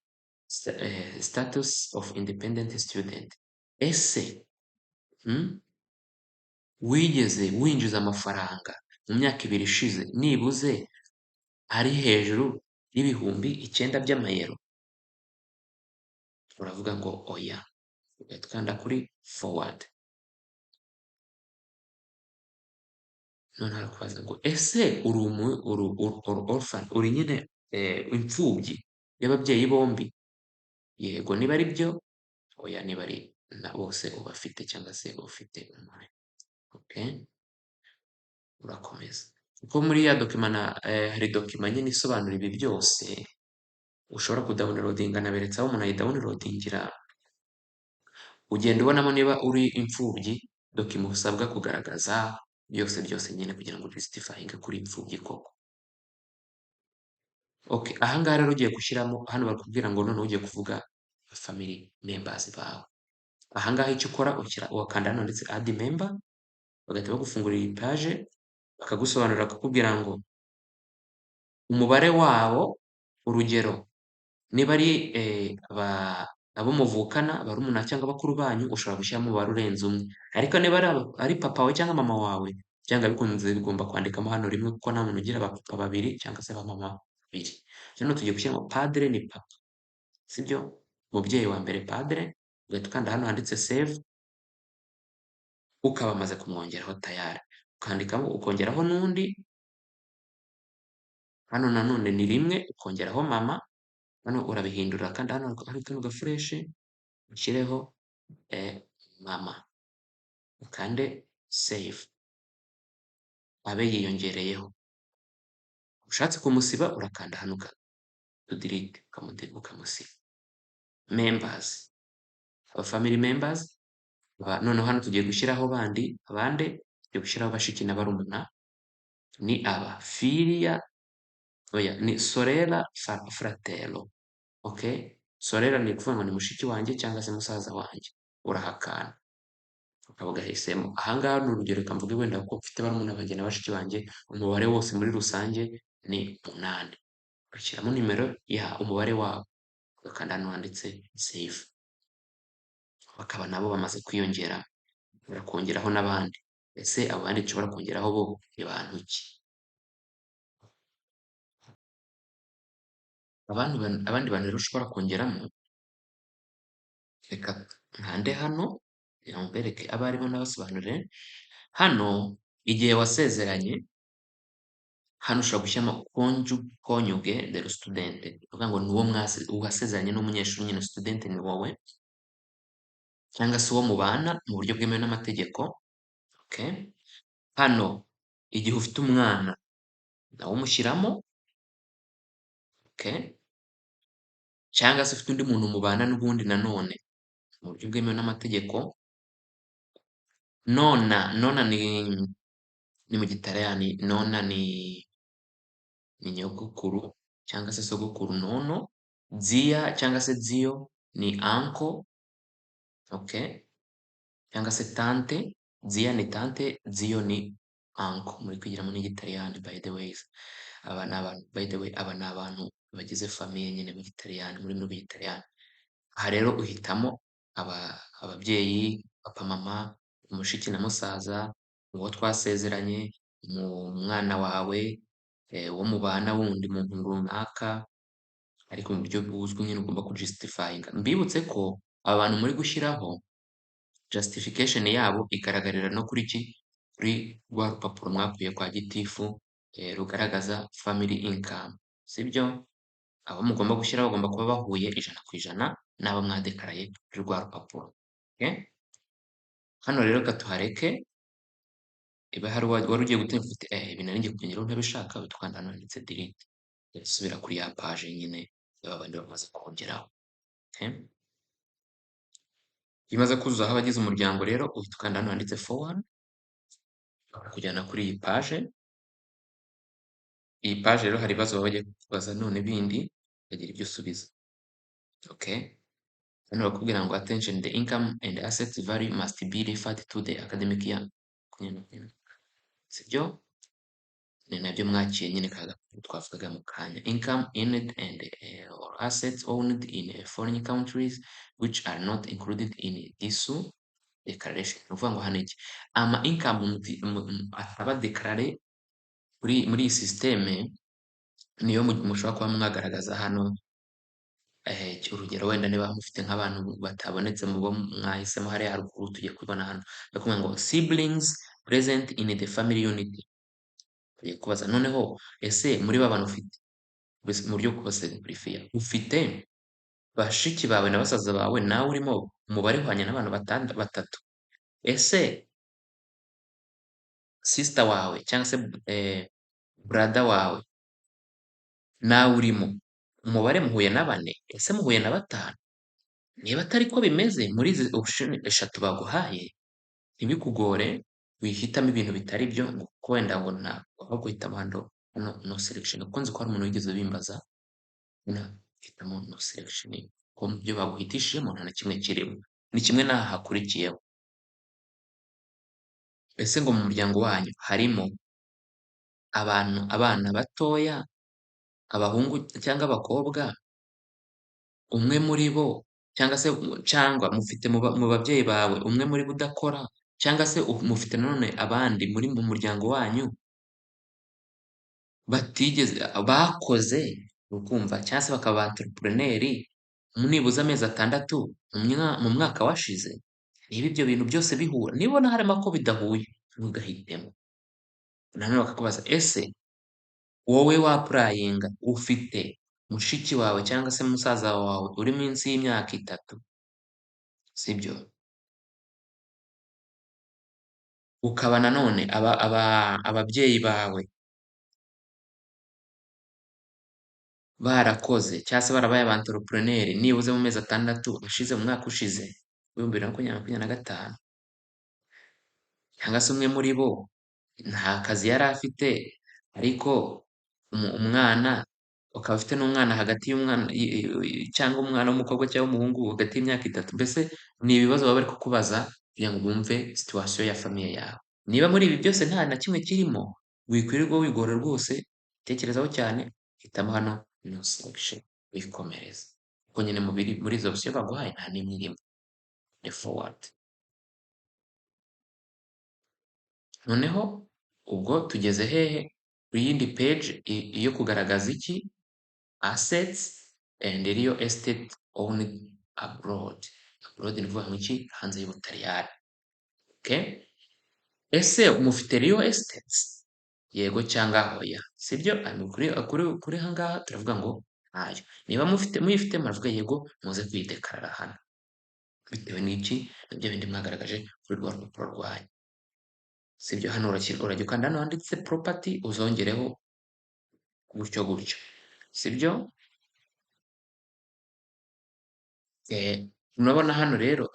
status of independent student. Ese wigeze winjiza amafaranga mu myaka 2 ishize nibuze ari hejuru y'9,000 by'amayero? Uravuga ngo oya, ugahita ukanda kuri forward. Noneho arakubaza ngo ese uri orphan, uri nyine imfubyi y'ababyeyi bombi? Yego niba ari byo, oya niba ari na bose ubafite cyangwa se ufite umwe. Okay, urakomeza. Kuko muri ya document hari document nyine isobanura ibi byose, ushobora kudownloadinga, naberetse aho umuntu ayidownloadingira, ugenda ubonamo niba uri imfubyi, document usabwa kugaragaza byose byose nyine kugira ngo ujustifyinge kuri imfubyi koko. Okay, aha ngaha rero ugiye gushyiramo, hano barakubwira ngo noneho ugiye kuvuga family members bawe. Aha ngaha icyo ukora, ukanda hano handitse add member, bagahita bagufungurira iyi page, bakagusobanurira bakakubwira ngo umubare wabo, urugero niba ari abo muvukana, barumuna cyangwa bakuru banyu, ushobora gushyiramo umubare urenze umwe. Ariko niba ari papa wawe cyangwa mama wawe, byanga bikunze bigomba kwandikamo hano rimwe, kuko nta muntu ugira abapapa babiri cyangwa se abamama babiri. Hano tugiye gushyiramo padre ni papa, sibyo? Umubyeyi wa mbere padre, ugahita ukanda hano handitse save, ukaba wamaze kumwongeraho tayari. Ukandikamo ukongeraho n'undi, hano nanone ni rimwe, ukongeraho mama, hano urabihindura kandi hano hari kano gaflèche, ushyireho mama, ukande save, abe yiyongereyeho. Ushatse kumusiba urakanda hano ukadelete, ukamusiba. Members, aba family members, noneho hano tugiye gushyiraho bandi, abande, tugiye gushyiraho bashiki na barumuna, ni aba figlia, oya ni sorella fratello. Okay, sorella ni ukuvuga ngo ni mushiki wanjye cyangwa se musaza wanjye, urahakana ukaba ugahisemo. Aha ngaha ni urugero, reka mvuge wenda ko mfite barumuna banjye na bashiki banjye, umubare wose muri rusange ni 8. Ugashyiramo nimero ya umubare wabo, ugakanda hano handitse save, bakaba nabo bamaze kwiyongera. Urakongeraho n'abandi. Ese abo bandi nshobora kongeraho bo ni bantu ki? Abandi bantu rero ushobora kongeramo, reka nkande hano kugira ngo mbereke abo aribo nabasobanurire. Hano igihe wasezeranye, hano ushobora gushyiramo coniuge dello studente, ni ukuvuga ngo ni uwo wasezeranye n'umunyeshuri nyine, student ni wowe, cyangwa se uwo mubana mu buryo bwemewe n'amategeko. Okay, hano igihe ufite umwana nawe umushyiramo, okay, cyangwa se ufite undi muntu mubana n'ubundi nanone mu buryo bwemewe n'amategeko. Nonna, nonna ni mu Gitaliyani, nonna ni nyogokuru cyangwa se sogokuru nonno. Zia cyangwa se zio ni uncle, okay, cyangwa se tante. Zia ni tante, zio ni uncle. Muri kwigiramo n'Igitaliyani by the way. Aba ni abantu, by the way, aba ni abantu bagize famille nyine mu Gitaliyani, mu rurimi rw'Igitaliyani. Aha rero uhitamo ababyeyi, papa, mama, mushiki na musaza, uwo twasezeranye, umwana wawe, uwo mubana wundi muntu runaka, ariko mu buryo buzwi nyine ugomba kujustifyinga. Mbibutse ko aba bantu muri gushyiraho justification yabo igaragarira no kuri ki? Kuri rwa rupapuro mwakuye kwa gitifu rugaragaza family income, sibyo? Abo mugomba gushyiraho bagomba kuba bahuye 100% n'abo mwadekaraye kuri rwa rupapuro. Okay? Hano rero reka tuhareke, iba hari wari ugiye gutegeka uti ibi nari ngiye kubyongeraho ntabishaka, uhita ukanda hano handitse delete, ugahita usubira kuri ya page nyine y'aba bandi bamaze kongeraho. Okay. Iyo umaze kuzuzaho abagize umuryango rero, uhita ukanda hano handitse forward, bakakujyana kuri iyi page. Iyi page rero hari ibibazo baba bagiye kukubaza none bindi, ukagira ibyo usubiza. Okay. Hano bakubwira ngo attention, the income and assets value must be referred to the academic year. Sibyo? Ni nabyo mwakiye nyine ka twavugaga mu kanya. Income earned and or assets owned in foreign countries which are not included in this declaration. Ni ukuvuga ngo hano iki? Ama income ataba déclaré muri iyi système niyo mushobora kuba mwagaragaza hano. Urugero wenda niba mufite nk'abantu batabonetse mu bo mwahisemo hariya haruguru, tugiye kubibona hano. Bakubwira ngo siblings present in the family unit. Bagiye kubaza noneho, ese muri ba bantu ufite, mu buryo bwo kubasimplifiya, ufite bashiki bawe na basaza bawe nawe urimo, umubare uhwanye n'abantu batatu? Ese sister wawe cyangwa se brother wawe nawe urimo, umubare muhuye na bane? Ese muhuye na batanu? Niba atari ko bimeze muri izi option eshatu baguhaye, ntibikugore wihitamo ibintu bitari byo ngo kuko wenda ngo nta, ahubwo hitamo hano no selection, kuko nzi ko hari umuntu wigeze ubimbaza. Hitamo no selection kuko mu byo baguhitishijemo nta na kimwe kirimo. Ni kimwe n'aha hakurikiyeho. Ese ngo mu muryango wanyu harimo abantu, abana batoya, abahungu cyangwa abakobwa, umwe muri bo cyangwa se cyangwa mufite mu babyeyi bawe umwe muri bo udakora, cyangwa se mufite nanone abandi muri mu muryango wanyu batigeze bakoze, ukumva, cyangwa se bakaba ba entrepreneur nibuze amezi 6 mu mwaka washize? Niba ibyo bintu byose bihura, nibona harimo ko bidahuye, ntugahitemo. Nanone bakakubaza, ese wowe wapplyinga ufite mushiki wawe cyangwa se musaza wawe uri munsi y'imyaka 3, sibyo? Ukaba nanone ababyeyi bawe barakoze cyangwa se barabaye aba entrepreneur nibuze mu mezi 6 ashize, mu mwaka ushize w'2025, cyangwa se umwe muri bo nta kazi yari afite, ariko umwana ukaba ufite n'umwana hagati y'umwana cyangwa umwana w'umukobwa cyangwa w'umuhungu hagati y'imyaka 3. Mbese ni ibibazo baba bari kukubaza kugira ngo bumve situation ya famille yawe. Niba muri ibi byose nta na kimwe kirimo, wikwirirwa wigora rwose, tekerezaho cyane, hitamo hano no selection wikomereza, kuko nyine muri izo option baguhaye nta n'imwe irimo. Ni forward. Noneho ubwo tugeze hehe? Ku yindi page yo kugaragaza iki? Assets and real estate owned abroad. Abroad ni ukuvuga ngo iki? Hanze y'Ubutaliyani. Okay? Ese mufite real estates? Yego cyangwa oya? Sibyo? Kuri aha ngaha turavuga ngo ntayo. Niba muyifite muravuga yego, muze kuyidekarara hano. Bitewe n'iki? Na bya bindi mwagaragaje kuri rwa rupapuro rwanyu. Sibyo? Hano urajya ukanda hano handitse property, uzongereho gutyo gutyo. Sibyo? Murabona hano rero,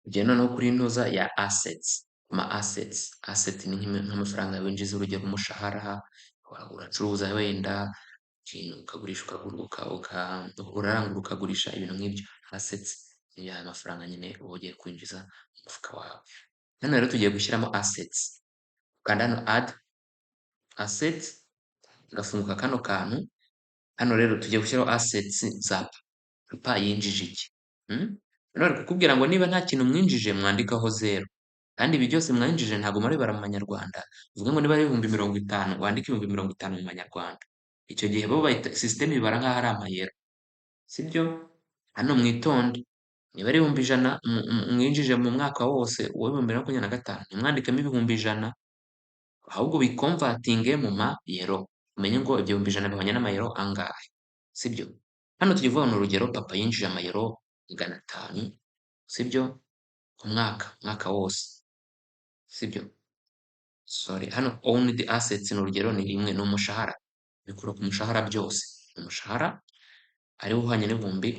tugiye noneho kuri ntuza ya assets. Ama assets. Asset ni nk'amafaranga winjiza, urugero umushahara, uracuruza wenda ikintu ukagurisha, urarangura ukagurisha, ibintu nk'ibyo. Assets ni ya mafaranga nyine uba ugiye kwinjiza mu mufuka wawe. Hano rero tugiye gushyiramo assets. Ukanda hano add assets, gafunguka kano kantu. Hano rero tugiye gushyiraho assets za papa yinjije iki? Hano bari kukubwira ngo niba nta kintu mwinjije mwandikaho 0. Kandi ibi byose mwinjije ntabwo murabibara mu manyarwanda. Uvuge ngo niba ari 50,000, wandike 50,000 mu manyarwanda. Icyo gihe bo bahita system ibara nk'aho ari amayero. Sibyo? Hano mwitonde. Niba ari 100,000 mwinjije mu mwaka wose wa 2025, ntimwandikemo 100,000, ahubwo biconvertinge mu mayero. Umenye ngo ibyo 100,000 bihwanye n'amayero angahe. Sibyo? Hano tugiye kuvuga ni urugero, papa yinjije amayero 500, sibyo? Ku mwaka, umwaka wose. Sibyo? Sorry, hano owned assets ni urugero ni rimwe, ni umushahara. Bikura ku mushahara byose. Umushahara ariwo uhwanye n'ibihumbi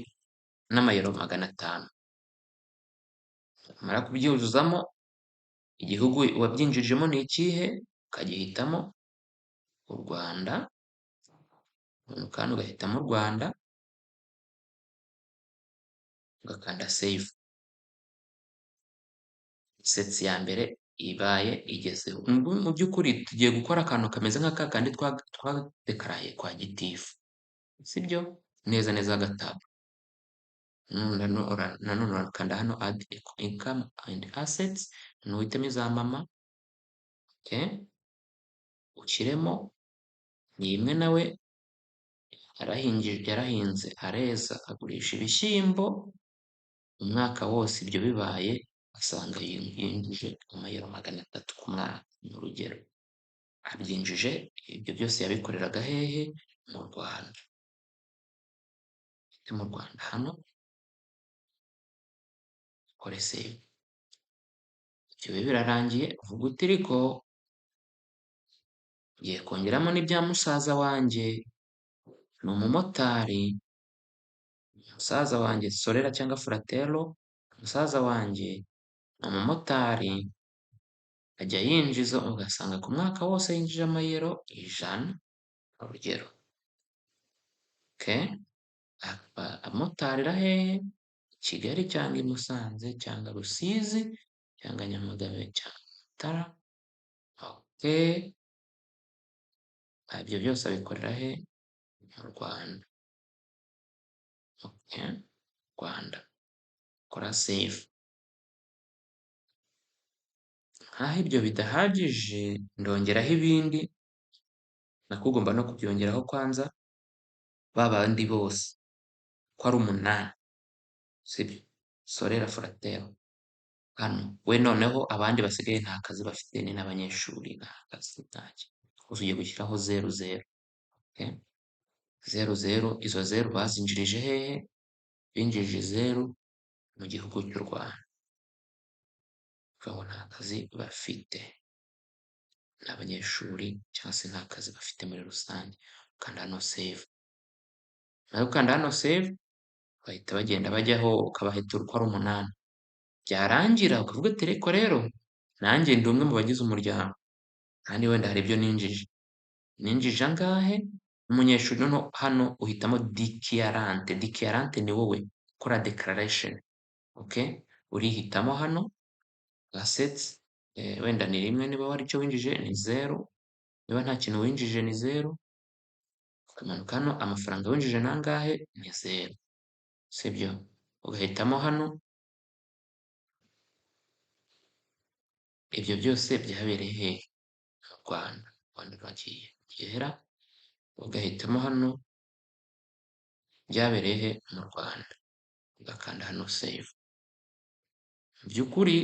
n'amayero 500. Wamara kubyuzuzamo, igihugu wabyinjijemo ni ikihe, ukagihitamo u Rwanda, umanuka hano ugahitamo u Rwanda, ugakanda save. Assets ya mbere ibaye igezeho. Mu by'ukuri tugiye gukora akantu kameze nka kakandi twadekaraye kwa gitifu, sibyo? Neza neza agatabo. Nanone urakanda hano add income and assets, noneho uhitemo iza mama, okay, ushyiremo ni imwe nawe yarahinze areza agurisha ibishyimbo, umwaka wose ibyo bibaye asanga yinjije amayero 300 ku mwaka, ni urugero. Abyinjije, ibyo byose yabikoreraga hehe? Mu Rwanda. Mu Rwanda hano ukore save. Ibyo bibe birarangiye, uvuga uti ariko ngiye kongeramo n'ibya musaza wanjye, ni umumotari, musaza wanjye sorella cyangwa fratello, musaza wanjye ni umumotari, ajya yinjiza ugasanga ku mwaka wose yinjije amayero 100, urugero. Okay, amotarira hehe? Kigali cyangwa i Musanze cyangwa Rusizi cyangwa Nyamagabe cyangwa Mutara. Okay, ibyo byose abikorera he? Mu Rwanda. Okay, Rwanda. Kora save. Nkaho ibyo bidahagije, ndongeraho ibindi, nako ugomba no kubyongeraho kwanza, ba bandi bose ko ari 8, sibyo? Sorella, fratello. Hano we noneho abandi basigaye nta kazi bafite, ni n'abanyeshuri, nta kazi, ntacyo. Gusa ugiye gushyiraho zeru zeru. Okay? Zeru zeru, izo zeru bazinjirije hehe? Binjije zeru mu gihugu cy'u Rwanda. Kuvuga ngo nta kazi bafite, ni abanyeshuri cyangwa se nta kazi bafite muri rusange. Ukanda hano save. Nawe ukanda hano save, bahita bagenda bajyaho ukabahitura uko ari 8. Byarangira ukavuga uti ariko rero nanjye ndi umwe mu bagize umuryango, kandi wenda hari ibyo ninjije. Ninjije angahe? Umunyeshuri. Noneho hano uhitamo dichiarante. Dichiarante ni wowe ukora declaration. Okay? Urihitamo hano assets, wenda ni rimwe niba hari icyo winjije ni zeru, niba nta kintu winjije ni zeru. Ukamanuka hano amafaranga winjije ni angahe? Ni zeru, sibyo? Ugahitamo hano ibyo byose byabereye hehe? Mu Rwanda. U Rwanda rwagiye gihera, ugahitamo hano byabereye he? Mu Rwanda. Ugakanda hano save. Mu by'ukuri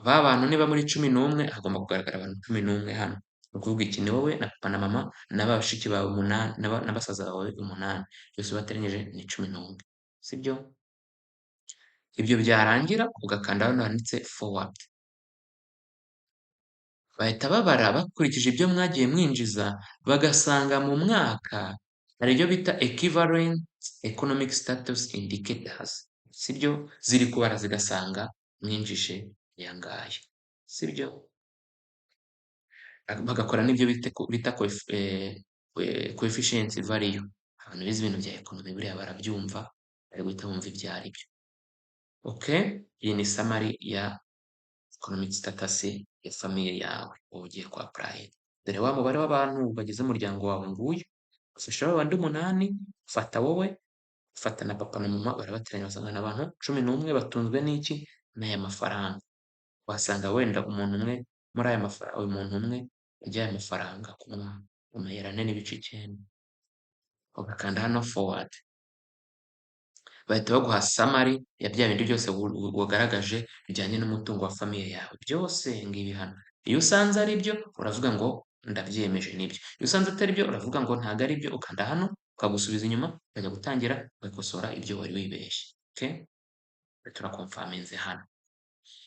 ba bantu niba muri 11, hagomba kugaragara abantu 11 hano. Ni ukuvuga iki? Ni wowe na papa na mama na bashiki bawe 8 na basaza bawe 8, byose ubateranyije ni 11, sibyo? Ibyo byarangira ugakanda hano handitse forward. Bahita babara bakurikije ibyo mwagiye mwinjiza, bagasanga mu mwaka hari ibyo bita equivalent economic status indicators, sibyo? Ziri kubara zigasanga mwinjije aya ngaya, sibyo? Bagakora n'ibyo bita coefficient value. Abantu bize ibintu bya economy buriya barabyumva, bari guhita bumva ibyo ari byo. Okay, iyi ni summary ya economic status ya famille yawe wowe ugiye ku apply. Dore wa mubare w'abantu bagize umuryango wawe nguyu, ufashe ba bandi 8, ufata wowe, ufata na papa na mama, barabateranya basanga ni abantu 11 batunzwe n'iki? N'aya mafaranga. Wasanga wenda umuntu umwe muri aya mafaranga, umuntu umwe arya aya mafaranga ku mwaka, amayero 4.9. Ugakanda hano forward. Bahita baguha summary ya bya bindi byose wagaragaje bijyanye n'umutungo wa famille yawe, byose ngibi hano. Iyo usanze ari byo uravuga ngo ndabyemeje nibyo, iyo usanze atari byo uravuga ngo ntabwo ari byo, ukanda hano ukagusubiza inyuma ukajya gutangira ugakosora ibyo wari wibeshye. Okay? Turaconfirminze hano.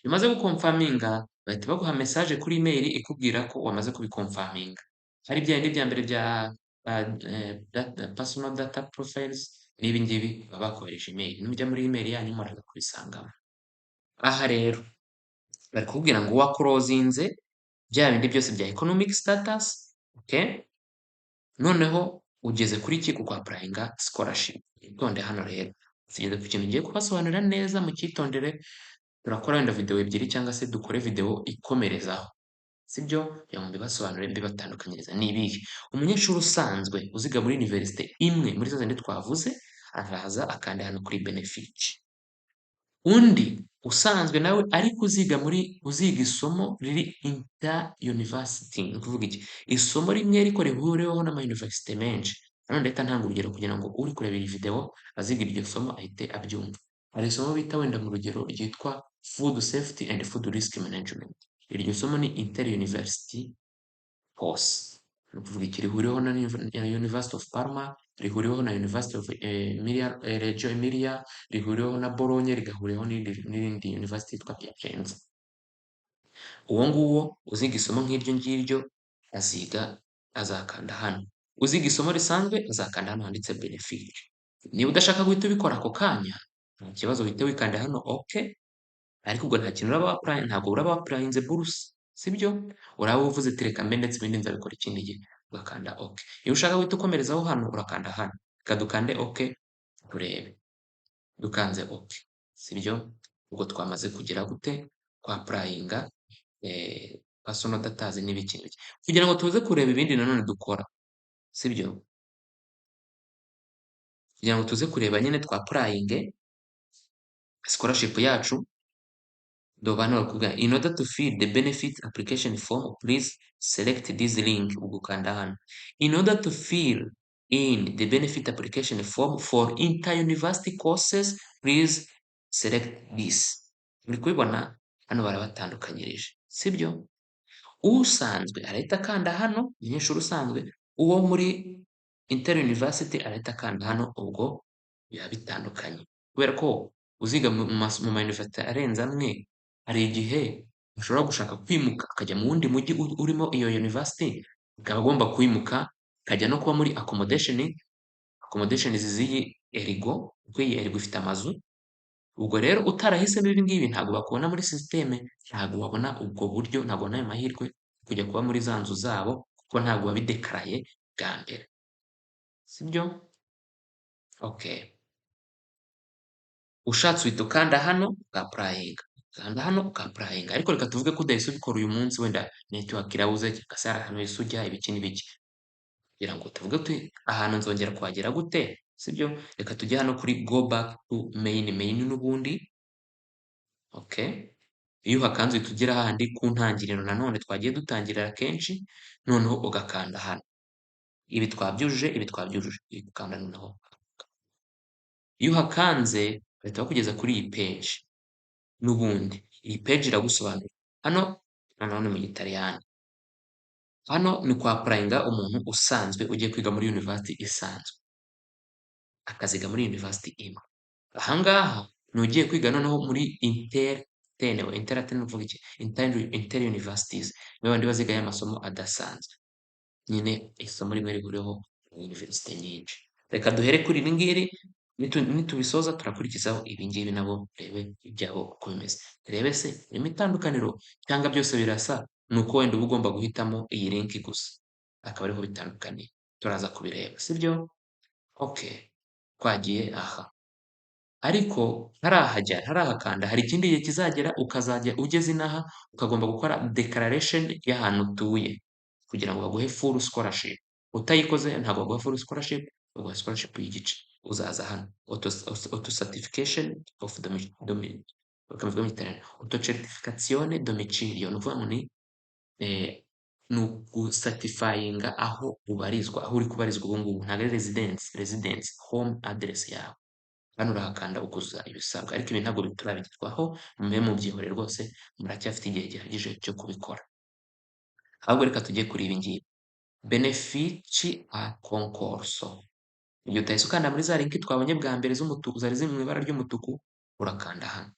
Iyo umaze guconfirminga bahita baguha message kuri email ikubwira ko wamaze kubiconfirminga. Hari bya bindi bya mbere bya personal data profiles, N'ibi ngibi baba bakohereje email, nujya muri email yanyu muraza kubisangamo. Aha rero bari kukubwira ngo waclosinze bya bindi byose bya economic status, okay? Noneho ugeze kuri ki? Ku kwapplyinga scholarship. Itonde hano rero, tugeze ku kintu ngiye kubasobanurira neza, mucyitondere. Turakora wenda video ebyiri cyangwa se dukore video ikomerezaho, sibyo? Kugira ngo mbibasobanurire, mbibatandukanyirize. Ni ibihe? Umunyeshuri usanzwe uziga muri université imwe muri za zindi twavuze araza akanda hano kuri benefici. Undi usanzwe nawe ariko uziga muri, uziga isomo riri inter university, ni ukuvuga iki? Isomo rimwe ariko rihuriweho n'ama université menshi. Hano ndahita ntanga urugero kugira ngo uri kureba iyi video aziga iryo somo ahite abyumva. Hari isomo bita wenda mu rugero ryitwa food safety and food risk management. Iryo somo ni inter university course, ni ukuvuga iki? Rihuriweho na University of Parma, rihuriweho na University of Emilia, Reggio Emilia, rihuriweho na Bologna, rigahuriweho n'irindi university yitwa Piacenza. Uwo nguwo uziga isomo nk'iryo ngiryo aziga azakanda hano. Uziga isomo risanzwe azakanda hano handitse benefici. Niba udashaka guhita ubikora ako kanya, nta kibazo, uhite wikanda hano OK, ariko ubwo nta kintu uraba wapplyinze, ntabwo uraba wapplyinze buruse, sibyo? Uraba uvuze ati reka mbe ndetse ibindi nzabikora ikindi gihe, ugakanda OK. Iyo ushaka guhita ukomerezaho hano, urakanda hano. Reka dukande OK turebe. Dukanze OK, sibyo? Ubwo twamaze kugira gute? Kwapplyinga personal data n'ibiki n'ibiki. Kugira ngo tuze kureba ibindi nanone dukora, sibyo? Kugira ngo tuze kureba nyine twapplyinge scholarship yacu, do hano barakubwira: "In order to fill the benefit application form, please select this link." Ubwo ukanda hano. "In order to fill in the benefit application form for inter-university courses, please select this." Muri kubibona hano barabatandukanyirije, sibyo? Usanzwe arahita akanda hano, umunyeshuri usanzwe. Uwo muri inter university arahita akanda hano. Ubwo biba bitandukanye kubera ko uziga mu ma university arenze amwe, hari igihe ashobora gushaka kwimuka akajya mu wundi mujyi urimo iyo university, akaba agomba kwimuka akajya no kuba muri accommodation z'iyi Erigo, kuko iyi Erigo ifite amazu. Ubwo rero utarahisemo ibi ngibi ntabwo bakubona muri système, ntabwo wabona ubwo buryo, ntabwo wabona ayo mahirwe yo kujya kuba muri za nzu zabo, kuko ntabwo wabideclaraye bwa mbere, sibyo? Okay. Ushatse uhita ukanda hano ukapplyinga, ukanda hano ukapplyinga. Ariko reka tuvuge ko udahise ubikora uyu munsi, wenda network irabuze cyangwa se hari ahantu uhise ujya, ibiki n'ibiki, kugira ngo tuvuge tuti ahantu nzongera kuhagera gute, sibyo? Reka tujye hano kuri go back to main menu n'ubundi. Okay, iyo uhakanze uhita ugera hahandi ku ntangiriro nanone twagiye dutangirira kenshi, noneho ugakanda hano. Ibi twabyujuje, ibi twabyujuje, ukanda noneho. Iyo uhakanze bahita bakugeza kuri iyi page. N'ubundi iyi page iragusobanurira. Hano noneho ni mu Gitaliyani. Hano ni kwapplyinga umuntu usanzwe ugiye kwiga muri university isanzwe, akaziga muri university imwe. Ahangaha ni ugiye kwiga noneho muri inter ateneo. Inter ateneo ni ukuvuga iki? Inter universities ni babandi baziga ya masomo adasanzwe nyine, isomo rimwe rihuriweho na university nyinshi. Reka duhere kuri iri ngiri, nitubisoza turakurikizaho ibi ngibi, nabo turebe ibyabo uko bimeze, turebe se harimo itandukaniro cyangwa byose birasa, ni uko wenda uba ugomba guhitamo iyi link gusa akaba ariho bitandukaniye. Turaza kubireba, sibyo? Okay, twagiye aha, ariko ntarahajya, ntarahakanda, hari ikindi gihe kizagera ukazajya ugeze inaha ukagomba gukora declaration y'ahantu utuye kugira ngo baguhe full scholarship. Utayikoze ntabwo baguha full scholarship, baguha scholarship y'igice. Uzaza hano auto certification of bakabivuga mu Gitaliyani autocertificazione domicilio, ni ukuvuga ngo ni ugucertifyinga aho ubarizwa, aho uri kubarizwa ubu ngubu. Ntabwo ari residence, home address yawe. Hano urahakanda ukuzuza ibisabwa, ariko ibi ntabwo turabigezwaho, mube mubyihorere rwose, muracyafite igihe gihagije cyo kubikora. Ahubwo reka tujye kuri ibi ngibi, benefici a concorso. Igihe utahise ukanda muri za link twabonye bwa mbere z'umutuku, zari ziri mu ibara ry'umutuku, urakanda hano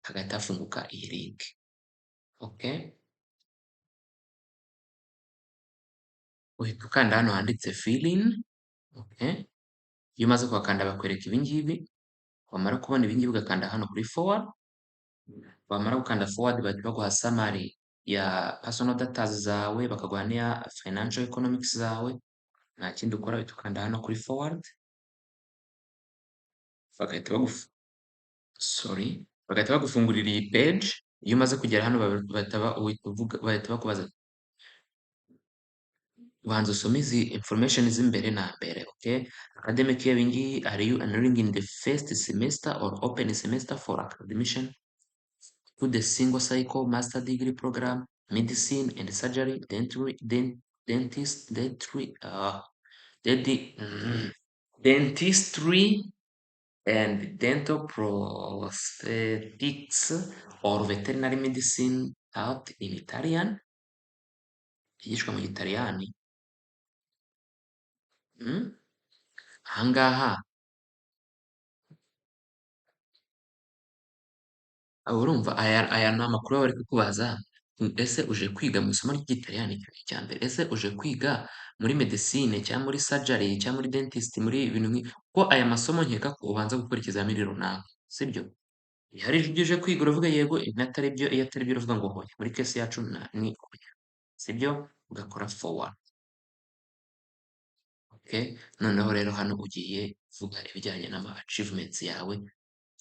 hagahita hafunguka iyi link. Okay, uhita ukanda hano handitse fill in. Okay. Iyo umaze kuhakanda bakwereka ibi ngibi, wamara kubona ibi ngibi ugakanda hano kuri forward, wamara gukanda forward bahita baguha summary ya personal data zawe, bakaguha n'iya financial economics zawe, nta kindi ukora uhita ukanda hano kuri forward, bagahita bagufu sorry, bagahita bagufungurira iyi page. Iyo umaze kugera hano bahita bahita bakubaza banza usome izi information z'imbere na mbere, okay? Academic year ngiyi, are you enrolling in the first semester or open semester for admission to the single cycle master degree program, medicine and surgery, dentistry, dentist, dentistry, dentistry and dental prosthetics or veterinary medicine taught in Italian, yigishwa mu Gitaliyani. Ahangaha urumva aya ni amakuru baba bari kukubaza. Ese uje kwiga mu isomo ry'Igitaliyani? Icyo ni icya mbere. Ese uje kwiga muri medicine cyangwa muri surgery cyangwa muri dentist, muri ibintu nk'ibi? Kuko aya masomo nkeka ko ubanza gukora ikizamini runaka, sibyo? Iyo hari ibyo uje kwiga uravuga yego, atari byo, iyo atari byo uravuga ngo hoya. Muri case yacu ni oya, sibyo? Ugakora forward. Okay? Noneho rero hano ugiye kuvuga ibijyanye n'ama achievements yawe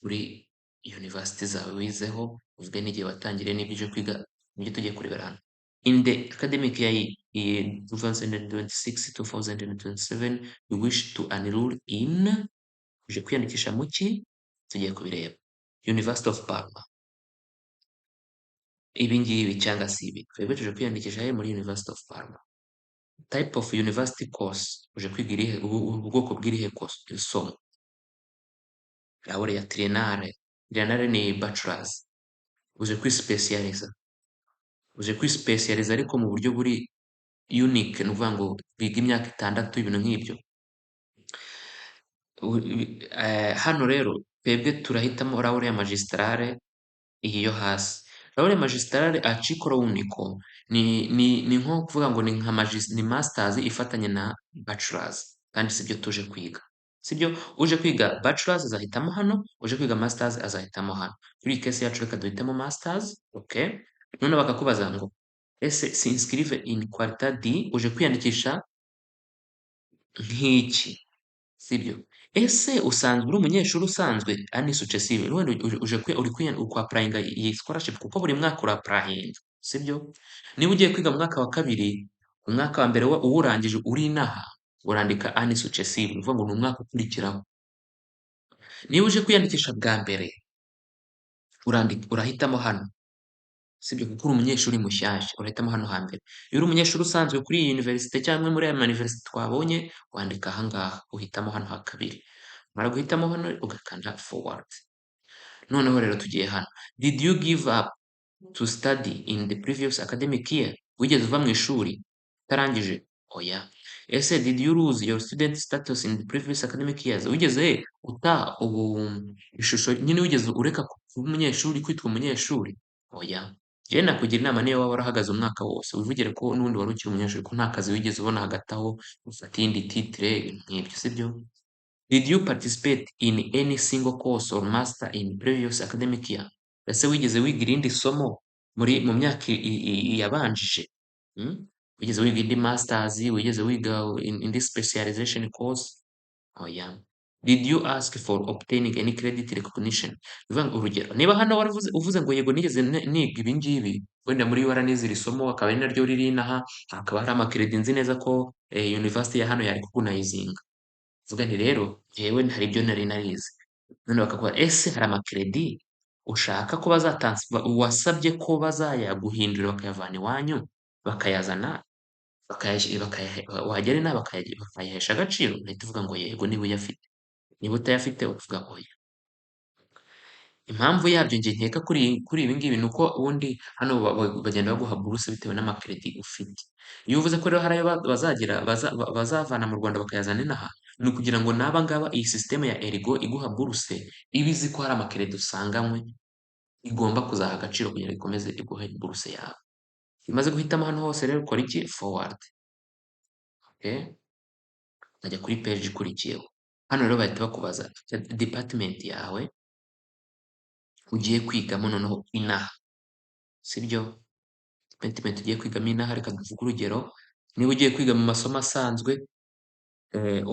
kuri university zawe wizeho, uvuge n'igihe watangiriye n'ibyo uje kwiga, nibyo tugiye kurebera hano. In the academic year 2026-2027, you wish to enroll in, uje kwiyandikisha mu ki? Tugiye kubireba. University of Parma. Ibi ngibi cyangwa se ibi. Twebwe tuje kwiyandikisha he? Muri University of Parma. Type of university course, uje kwiga irihe, ubwoko bw'irihe course, isomo. Laurea triennale. Triennale ni bachelors. Uje kwispecializa. Uje kwispecializa ariko mu buryo buri unique, ni ukuvuga ngo biga imyaka 6, ibintu nk'ibyo. Hano rero twebwe turahitamo laurea magistrale, iyi yo hasi. Laurea magistrale a ciclo unico ni nko kuvuga ngo ni nka ni masters ifatanye na bachelors, kandi sibyo tuje kwiga. Sibyo? Uje kwiga bachelors azahitamo hano, uje kwiga masters azahitamo hano. Kuri iyi case yacu reka duhitemo masters, okay? None bakakubaza ngo ese si inscrive in qualità di, uje kwiyandikisha nk'iki? Sibyo? Ese usanzwe uri umunyeshuri usanzwe, anni successivi, wenda uje uri kwapplyinga iyi scholarship kuko buri mwaka urapplyinga, sibyo? Niba ugiye kwiga mu mwaka wa kabiri, umwaka wa mbere uwurangije uri inaha, urandika anni successivi, ni ukuvuga ngo ni umwaka ukurikiraho. Niba uje kwiyandikisha bwa mbere, urahitamo hano, sibyo? Kuko uri umunyeshuri mushyashya, urahitamo hano hambere. Iyo uri umunyeshuri usanzwe kuri iyi university cyangwa muri aya ma university twabonye, wandika aha ngaha, uhitamo hano ha kabiri. Umara guhitamo hano ugakanda forward. Noneho rero tugiye hano. Did you give up to study in the previous academic year? Wigeze uva mu ishuri utarangije? Oya. Ese did you lose your student status in the previous academic years? Wigeze uta ubu ishusho nyine, wigeze ureka kuba umunyeshuri, kwitwa umunyeshuri? Oya. Njyewe nakugira inama, niyo waba warahagaze umwaka wose, wivugire ko n'ubundi wari ukiri umunyeshuri, ko nta kazi wigeze ubona hagati aho ufata iyindi titre, ibintu nk'ibyo, sibyo? Did you participate in any single course or master in previous academic year? Ese wigeze wiga irindi somo mu myaka yabanjije? Wigeze wiga indi masters, wigeze wiga indi specialization course? Oya. Did you ask for obtaining any credit recognition? Bivuga ngo urugero, niba hano waravuze uvuze ngo yego nigeze niga ibi ngibi, wenda muri UR nize iri somo akaba ari naryo riri inaha, hakaba hari amacredit nzi neza ko university ya hano yarecognizinga. Vuga nti rero njyewe hari ibyo nari narize. None bakakubaza ese hari amacredit ushaka ko wasabye ko bazayaguhindurira bakayavana iwanyu bakayazana, wagera inaha bakayahesha agaciro? Uhita uvuga ngo yego niba uyafite. Niba utayafite uvuga oya. Impamvu yabyo njye nkeka kuri ibi ngibi ni uko ubundi hano bagenda baguha buruse bitewe n'amacredit ufite. Iyo uvuze ko rero hari ayo bazavana mu Rwanda bakayazana inaha, ni ukugira ngo n'aba ngaba iyi system ya Erigo iguha buruse iba izi ko hari amacredit usanganywe igomba kuzaha agaciro kugira ngo ikomeze iguhe buruse yawe. Iyo umaze guhitamo hano hose rero ukora iki? Forward. Okay? Ukajya kuri page ikurikiyeho. Hano rero bahita bakubaza department yawe ugiye kwigamo noneho inaha, sibyo? Department ugiye kwigamo inaha, reka tuvuge urugero, niba ugiye kwiga mu masomo asanzwe,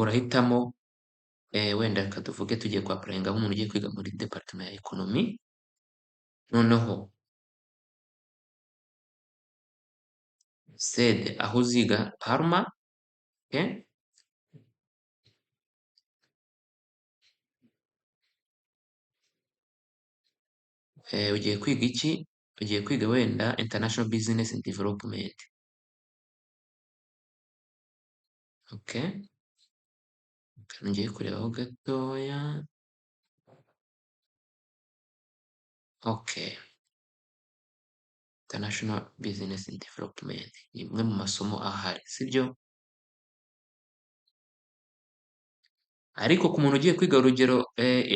urahitamo, wenda reka tuvuge tugiye kwa applyinga nk'umuntu ugiye kwiga muri department ya economy, noneho sede aho uziga Parma, okay? Ugiye kwiga iki? Ugiye kwiga wenda international business and development. Okay? Ngiye kurebaho gatoya. Okay. International business and development ni imwe mu masomo ahari, sibyo? Ariko ku muntu ugiye kwiga urugero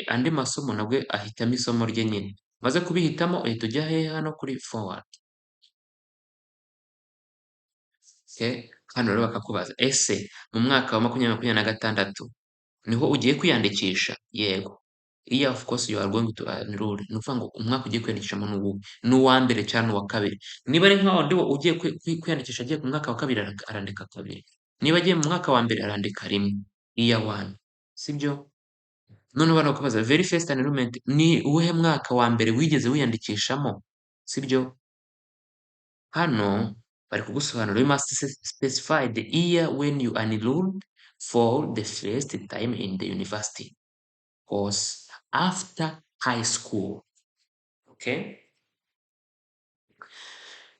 andi masomo nabwo ahitamo isomo rye nyine. Umaze kubihitamo uhita ujya hehe? Hano kuri forward. Okay. Hano rero bakakubaza ese mu mwaka wa 2026 niho ugiye kwiyandikisha? Yego. Year of course you are going to enroll. Ni ukuvuga ngo umwaka ugiye kwiyandikishamo ni uwuhe? Ni uwa mbere cyangwa ni uwa kabiri? Niba ari nka wundi ugiye kwiyandikisha agiye mu mwaka wa kabiri arandika kabiri. Niba agiye mu mwaka wa mbere arandika rimwe. Year one. Sibyo? Noneho bano bakabaza very first enrollment ni uwuhe mwaka wa mbere wigeze wiyandikishamo? Sibyo? Hano bari kugusobanurira, you must specify the year when you enrolled for the first time in the university course after high school. Okay?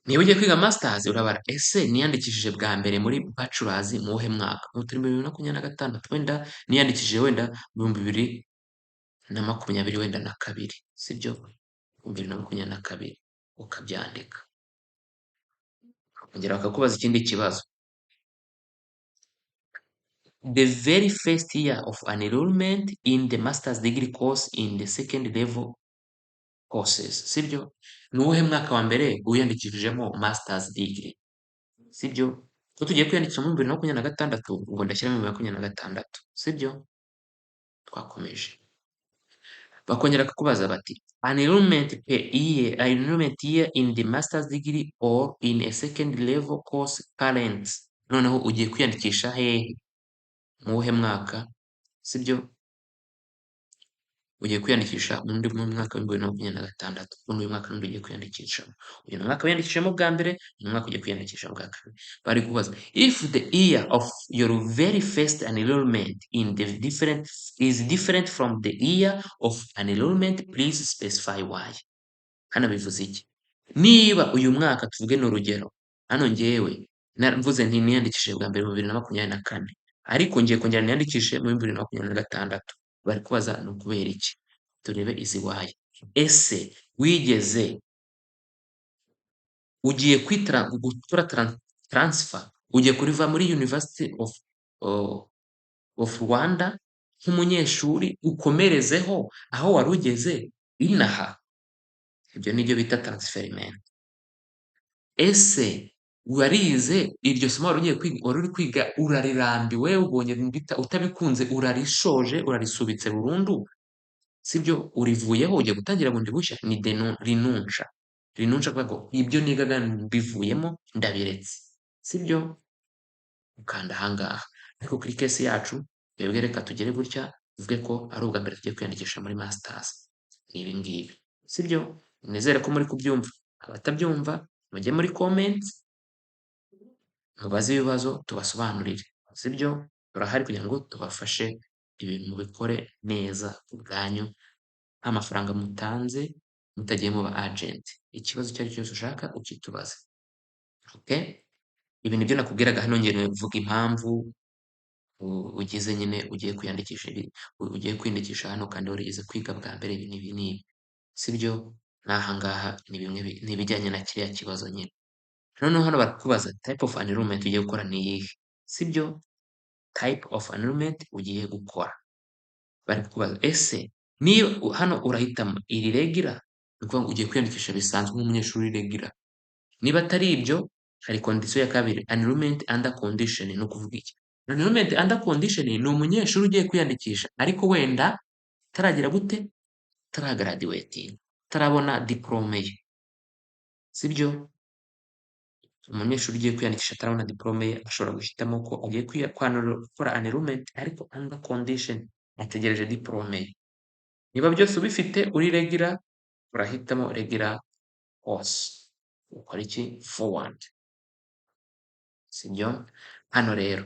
Niba ugiye kwiga masters urabara ese niyandikishije bwa mbere muri bachelors mu wuhe mwaka? Ubu turi mu 2026, wenda niyandikishije wenda mu 2020 wenda na kabiri, sibyo? 2022 ukabyandika. Bakongera bakakubaza ikindi kibazo. The very first year of enrollment in the master's degree course in the second level courses, sibyo? Ni uwuhe mwaka wa mbere wiyandikishijemo master's degree? Sibyo? Ko tugiye kwiyandikisha muri 2026, ubwo ndashyiramo 2026, sibyo? Twakomeje. Bakongera kukubaza bati enrollment per year, enrollment year in the master's degree or in a second level course current. Noneho ugiye kwiyandikisha hehe? Mu wuhe mwaka? Sibyo? Ugiye kwiyandikisha mu mwaka wa 2026. Ubu uyu mwaka n'undi ugiye kwiyandikishamo. Uyu ni umwaka wiyandikishijemo bwa mbere, uyu mwaka ugiye kwiyandikisha bwa kabiri. Bari kubaza if the year of your very first enrollment in the different is different from the year of enrollment, please specify why. Hano bivuze iki? Niba uyu mwaka, tuvuge ni urugero, hano njyewe mvuze nti niyandikishije bwa mbere mu 2024, ariko ngiye kongera niyandikishe muri 2026. Bari kubaza ni ukubera iki? Turebe izi why. Ese wigeze ugiye kwitara gukora transfer, ugiye kuriva muri University of Rwanda nk'umunyeshuri ukomerezeho aho wari ugeze inaha? Ibyo nibyo bita transferiment. Ese warize iryo somo wari ugiye kwiga, wari uri kwiga urarirambiwe, ubonye utabikunze, urarishoje, urarisubitse burundu, sibyo? Urivuyeho ugiye gutangira bundi bushya, ni rinuncia. Rinuncia kuvuga ngo ibyo nigaga mbivuyemo ndabiretse, sibyo? Ukanda ahangaha. Ariko kuri case yacu twebwe reka tugere gutya tuvuge ko ari ubwa mbere tugiye kwiyandikisha muri masters. Ni ibi ngibi, sibyo? Nizere ko muri kubyumva. Abatabyumva mujye muri comments mubaze ibibazo tubasobanurire, sibyo? Turahari kugira ngo tubafashe ibintu mubikore neza ku bwanyu, nta mafaranga mutanze, mutagiye mu ba agent. Ikibazo icyo ari cyo cyose ushaka ukitubaze. Okay? Ibi nibyo nakubwiraga hano, ngiye mvuga impamvu ugize nyine ugiye kwiyandikisha ibi, ugiye kwiyandikisha hano kandi warigeze kwiga bwa mbere ibi n'ibi n'ibi, sibyo? N'aha ngaha ni bimwe ni ibijyanye na kiriya kibazo nyine. Noneho hano barakubaza type of enrollment ugiye gukora ni iyihe, sibyo? Type of enrollment ugiye gukora. Bari kukubaza ese niba hano urahitamo iri regular, ni ukuvuga ngo ugiye kwiyandikisha bisanzwe nk'umunyeshuri regular. Niba atari ibyo, hari condition ya kabiri, enrollment under condition, ni ukuvuga iki? Enrollment under condition ni umunyeshuri ugiye kwiyandikisha ariko wenda ataragira gute? Ataragraduatinga, atarabona diplome ye, sibyo? Umunyeshuri ugiye kwiyandikisha atarabona diplome ye ashobora guhitamo ko agiye gukora enrollment ariko under condition, ategereje diplome ye. Niba byose ubifite, uri regular, urahitamo regular course, ukora iki? Forward, sibyo? Hano rero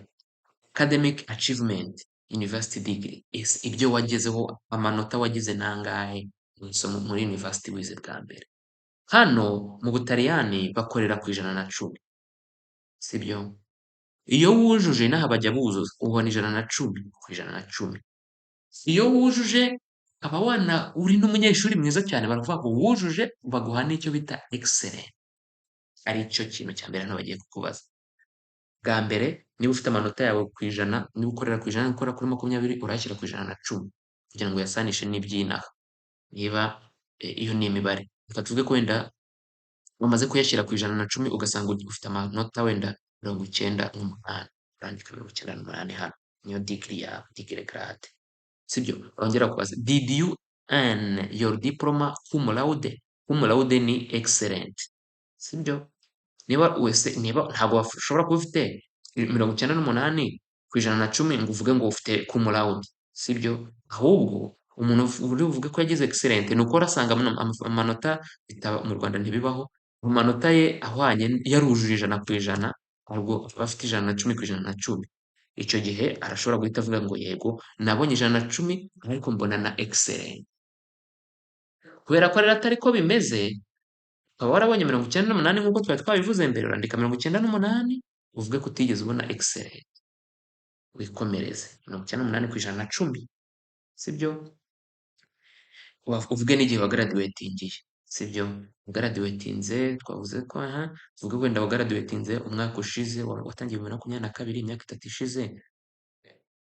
academic achievement, university degree, ese ibyo wagezeho, amanota wagize ni angahe mu isomo muri university wize bwa mbere? Hano mu Butaliyani bakorera ku 110, sibyo? Iyo wujuje, inaha bajya buzuza, ubona 110 ku 110. Iyo wujuje ukaba wana uri n'umunyeshuri mwiza cyane, baravuga ngo wujuje, baguha n'icyo bita excellent, ari cyo kintu cya mbere hano bagiye kukubaza. Bwa mbere, niba ufite amanota yawe ku 100, niba ukorera ku 100, niba ukora kuri 20, urayashyira ku 110 kugira ngo uyasanishe n'iby'inaha. Niba iyo ni imibare, reka tuvuge ko wenda wamaze kuyashyira ku 110, ugasanga ufite amanota wenda 98, urandika 98 hano, niyo degree yawe, degree grade, sibyo? Bongera kubaza: "Did you earn your diploma cum laude?" Cum laude ni excellent, sibyo? Niba wese, niba ntabwo ushobora kuba ufite 98 ku 110 ngo uvuge ngo ufite cum laude, sibyo? Ahubwo umuntu uri buvuge ko yagize excellent ni uko urasanga amanota bitaba mu Rwanda, ntibibaho, mu manota ye ahwanye, yarujuje 100%, ubwo aba afite 110 ku 110. Icyo gihe arashobora guhita avuga ngo: "Yego, nabonye 110, ariko mbona na excellent." Kubera ko rero atari ko bimeze, ukaba warabonye 98 nk'uko twari twabivuze mbere, urandika 98, uvuge ko utigeze ubona excellent, wikomereze. 98 ku 110, sibyo? Uvuge n'igihe wagraduatingiye, sibyo? Wagraduatinze, twavuze ko aha tuvuge wenda wagraduatinze umwaka ushize, watangiye 2022, imyaka 3 ishize.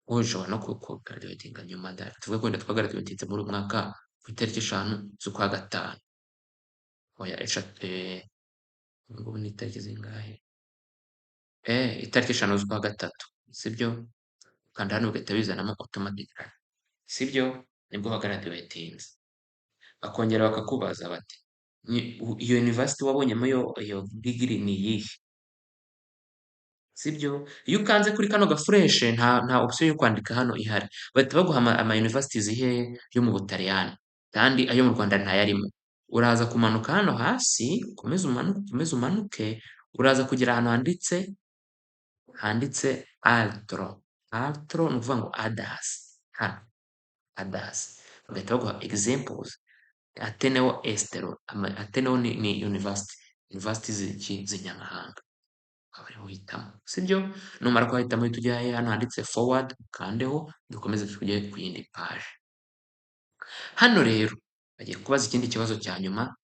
Wowe ushobora no kugraduatinga nyuma da. Tuvuge ko wenda twagraduatinze muri uyu mwaka ku itariki 5 z'ukwa gatanu, oya, 3, ubu ngubu ni itariki zingahe? Itariki 5 z'ukwa gatatu, sibyo? Ukanda hano bigahita bizanamo automatically, sibyo? Nibwo wagraduatinze. Bakongera bakakubaza bati: "Iyo university wabonyemo iyo degree ni iyihe?" Sibyo? Iyo ukanze kuri kano gaflèche, nta option yo kwandika hano ihari, bahita baguha ama universities hehe yo mu Butaliyani, kandi ayo mu Rwanda ntayarimo. Uraza kumanuka hano hasi, ukomeze umanuke, ukomeze umanuke, uraza kugera ahantu handitse "altro". Altro ni ukuvuga ngo others. Hano others bagahita baguha examples: Ateneo Estero. Ateneo ni university z'iki? Z'inyamahanga. Ukaba ariho uhitamo, sibyo? Numara kuhahitamo, uhita ujya hano handitse "forward", ukandeho, dukomeze tujye ku yindi page. Hano rero bagiye kubaza ikindi kibazo cya nyuma.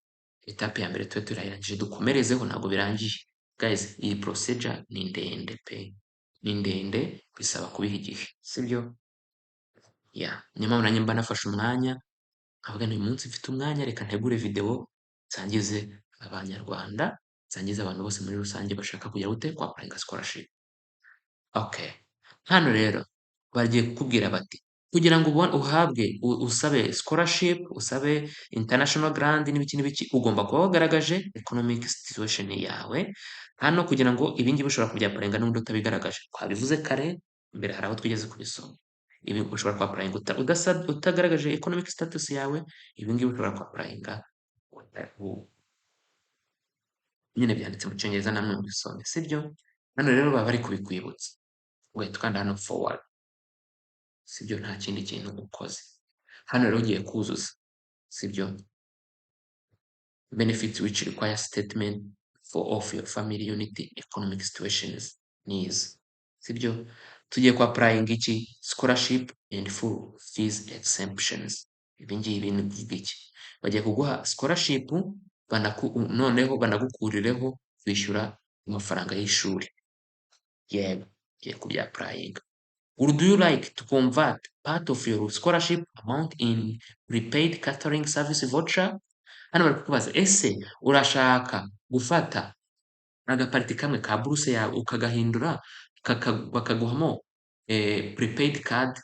Étape ya mbere tube turayirangije, dukomerezeho, ntabwo birangiye. Guys, iyi procedure ni ndende pe, ni ndende, bisaba kubiha igihe, sibyo? Ya, niyo mpamvu nanjye mba nafashe umwanya nkavuga nti: "Uyu munsi mfite umwanya, reka ntegure video nsangize Abanyarwanda, nsangize abantu bose muri rusange bashaka kujya gute? Kwa applyinga scholarship." Okay, hano rero bagiye kukubwira bati: kugira ngo uhabwe, usabe scholarship, usabe international grant n'ibiki n'ibiki, ugomba kuba wagaragaje economic situation yawe. Hano kugira ngo ibingibi ushobora kubyapplyinga n'ubundi utabigaragaje, twabivuze kare mbere, hari aho twigeze kubisoma. Ibi ushobora kwapplyinga utagaragaje economic status yawe. Ibi ngibi ushobora kwapplyinga nyine byanditse mu Cyongereza, namwe mubisome, sibyo? Hano rero baba bari kubikwibutsa, ugahita ukanda hano "forward", sibyo? Nta kindi kintu ukoze. Hano rero ugiye kuzuza, sibyo? Benefits which require statement for of your family unit economic situations needs, sibyo? Tugiye kwa applying iki? Scholarship and full fees exemptions. Ibi ngibi ni kuvuga iki? Bagiye kuguha scholarship, noneho banagukurireho kwishyura amafaranga y'ishuri. Yego, ugiye kubyapplyinga. Would you like to convert part of your scholarship amount in prepaid catering service voucher? Hano bari kukubaza: ese urashaka gufata agapartie kamwe ka buruse yawe ukagahindura bakaguhamo Prepaid card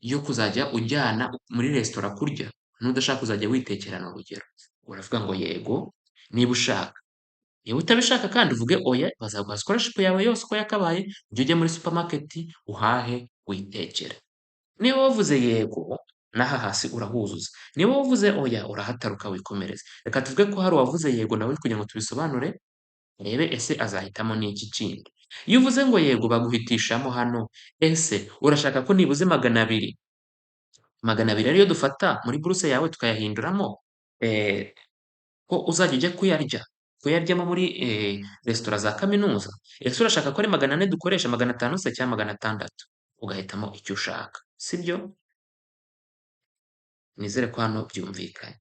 yo kuzajya ujyana muri resitora kurya, n'udashaka kuzajya witekerana urugero. Uravuga ngo yego niba ushaka. Niba utabishaka kandi uvuge oya, bazaguha scholarship yawe yose uko yakabaye, ujye ujya muri supermarket uhahe witekere. Niba wavuze yego, n'aha hasi urahuzuza. Niba wavuze oya, urahataruka wikomereze. Reka tuvuge ko hari uwavuze yego nawe kugira ngo tubisobanure, urebe ese azahitamo n'iki kindi. Iyo uvuze ngo yego baguhitishamo hano, ese urashaka ko nibuze 200, 200 ariyo dufata muri buruse yawe tukayahinduramo ko uzajya ujya kuyarya, kuyaryamo muri resitora za kaminuza? Ese urashaka ko ari 400 dukoresha, 500 se cyangwa 600? Ugahitamo icyo ushaka, sibyo? Nizere ko hano byumvikanye.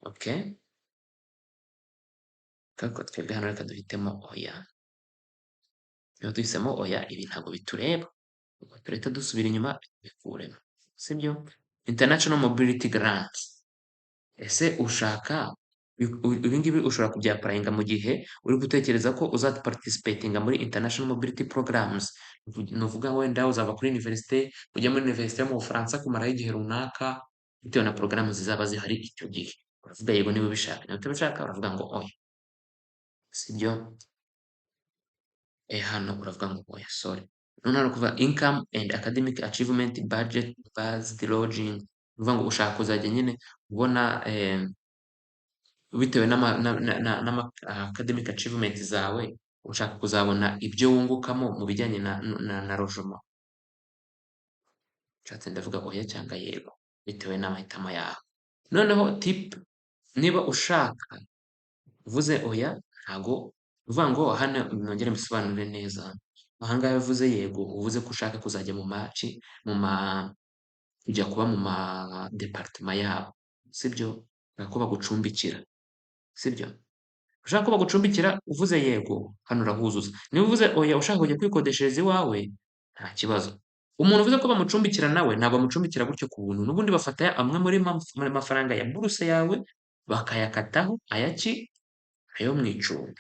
Okay? Ariko twebwe hano reka duhitemo oya. Niba duhisemo oya, ibi ntabwo bitureba. Ubwo turahita dusubira inyuma tubikuremo, sibyo? International Mobility Grant. Ese ushaka ibi ngibi ushobora kubyapplyinga mu gihe uri gutekereza ko uzaparticipatinga muri International Mobility Programs. Ni ukuvuga wenda uzava kuri université ujya muri université yo mu Bufaransa kumarayo igihe runaka, bitewe na porogaramu zizaba zihari icyo gihe. Uravuga yego niba ubishaka, niba utabishaka uravuga ngo oya. Sibyo? Hano uravuga ngo oya, sorry. Noneho hano kuvuga income and academic achievement budget based lodging. Ni ukuvuga ngo ushaka kuzajya nyine ubona bitewe n'ama academic achievement zawe, ushaka kuzabona ibyo wungukamo mu bijyanye na logement. Nshatse ndavuga oya cyangwa yego bitewe n'amahitamo yawe. Noneho tip, niba ushaka uvuze oya, ntago uvuga ngo hano nongere mbisobanure neza. Aha ngaha iyo uvuze yego, uvuze ko ushaka kuzajya mu maki mu ma kujya kuba mu ma département yabo, sibyo? Ushaka ko bagucumbikira, sibyo? Ushaka ko bagucumbikira uvuze yego, hano urahuzuza. Niba uvuze oya ushaka kujya kwikodeshereza iwawe, nta kibazo. Umuntu uvuze ko bamucumbikira nawe ntabwo bamucumbikira gutyo ku buntu, n'ubundi bafata amwe muri mafaranga ya buruse yawe bakayakataho ayaki ayo mu icumbi,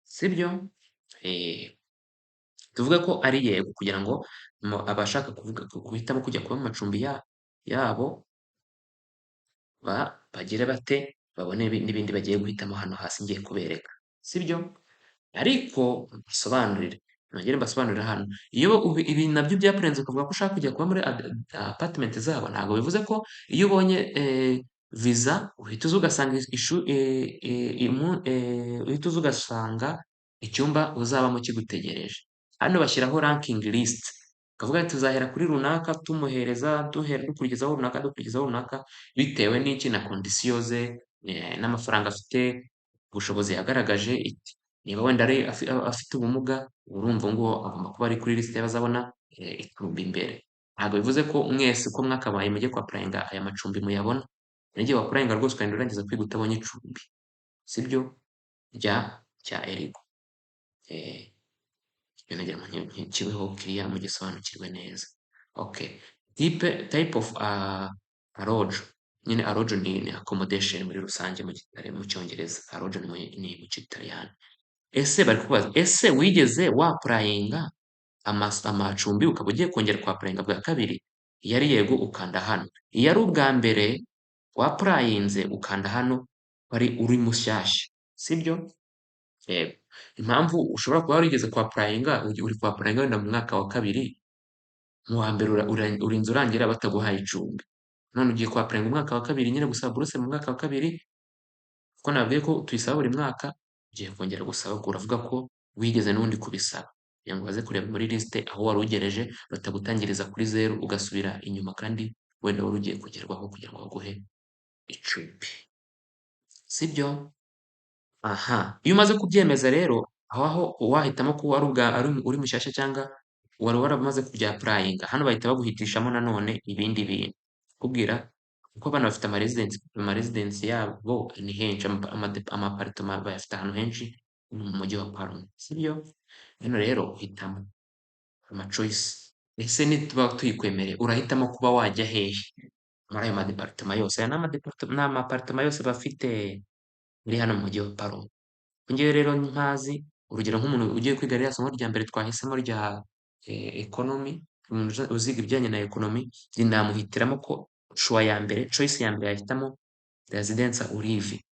sibyo? Tuvuge ko ari yego kugira ngo abashaka kuvuga guhitamo kujya kuba mu macumbi yabo bagire bate, babone n'ibindi bagiye guhitamo hano hasi ngiye kubereka, sibyo? Ariko mbasobanurire, nongere mbasobanurire hano, iyo ibi nabyo byapurenze ukavuga ko ushaka kujya kuba muri apartment zabo, ntabwo bivuze ko iyo ubonye viza uhita uza ugasanga uhita uza ugasanga icyumba uzabamo kigutegereje. Hano bashyiraho ranking list, bakavuga ati tuzahera kuri runaka tumuhereza dukurikizaho runaka, dukurikizaho runaka, bitewe n'iki, na condition ze n'amafaranga afite, ubushobozi yagaragaje, niba wenda ari afite ubumuga, urumva ngo agomba kuba ari kuri liste y'abazabona icumbi imbere. Ntabwo bivuze ko mwese uko mwakabaye mujye kwapplyinga aya macumbi muyabona. Hari igihe wapplyinga rwose ukarinda urangiza kwiga utabonye icumbi, sibyo? Rya Eligo. Icyo nagira ngo kibeho clear mugisobanukirwe neza. Okay. Type of alloggio. Nyine alloggio ni accommodation muri rusange mu Cyongereza. Alloggio ni mu Kitaliyani. Ese bari kubaza, ese wigeze wapplyinga amacumbi ukaba ugiye kongera kwapplyinga bwa kabiri? Iyo ari yego ukanda hano. Iyo ari ubwa mbere wapplyinze ukanda hano wari uri mushyashya, sibyo? Yego. Impamvu ushobora kuba warigeze kwapplyinga, uri kwapplyinga wenda mu mwaka wa kabiri, mu wa mbere urinze urangira bataguhaye icumbi. None ugiye kwapplyinga umwaka wa kabiri nyine gusaba buruse mu mwaka wa kabiri, kuko nababwiye ko tuyisaba buri mwaka, ugiye kongera gusaba, uravuga ko wigeze n'ubundi kubisaba. Kugira ngo baze kureba muri liste aho wari ugereje, batagutangiriza kuri zeru ugasubira inyuma kandi wenda wari ugiye kugerwaho kugira ngo baguhe icumbi. Sibyo? Aha, iyo umaze kubyemeza rero, aho wahitamo ko wari ubwa ari uri mushyashya cyangwa wari waramaze kubyapplyinga, hano bahita baguhitishamo nanone ibindi bintu. Kukubwira kuko bano bafite ama residence yabo ni henshi, ama appartement bayafite ahantu henshi mu mujyi wa Parma, sibyo? Hano rero uhitamo ama choice. Ese nituba tuyikwemereye urahitamo kuba wajya hehe muri ayo ma département yose? Aya ni ama appartement yose bafite muri hano mu mujyi wa Parma. Njyewe rero ntazi, urugero nk'umuntu ugiye kwiga ririya somo rya mbere twahisemo rya Economy, umuntu uziga ibijyanye na economy, njye namuhitiramo ko choix ya mbere, choice ya mbere yahitamo Residenza Ulivi.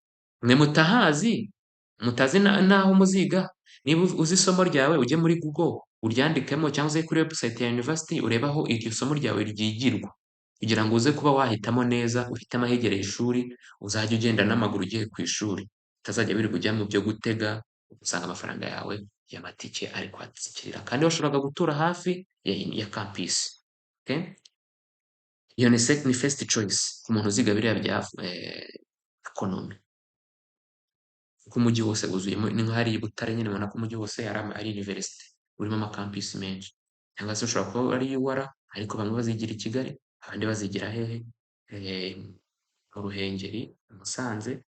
Mwe mutahazi, mutazi n'aho muziga, niba uzi isomo ryawe ujye muri Google uryandikemo cyangwa se kuri website ya university urebe aho iryo somo ryawe ryigirwa, kugira ngo uze kuba wahitamo neza, uhitemo ahegereye ishuri, uzajye ugenda n'amaguru ugiye ku ishuri, utazajya wirirwa ujya mu byo gutega, usanga amafaranga yawe y'amatike ari kwatsikirira, kandi washoboraga gutura hafi ya campus. Okay? Iyo ni first choice ku muntu uziga biriya bya economy. Kuko umujyi wose wuzuyemo, ni nka hariya i Butare nyine ubona ko umujyi wose ari university, urimo ama campus menshi. Cyangwa se ushobora kuba ari UR, ariko bamwe bazigira i Kigali, abandi bazigira hehe? Mu Ruhengeri, i Musanze,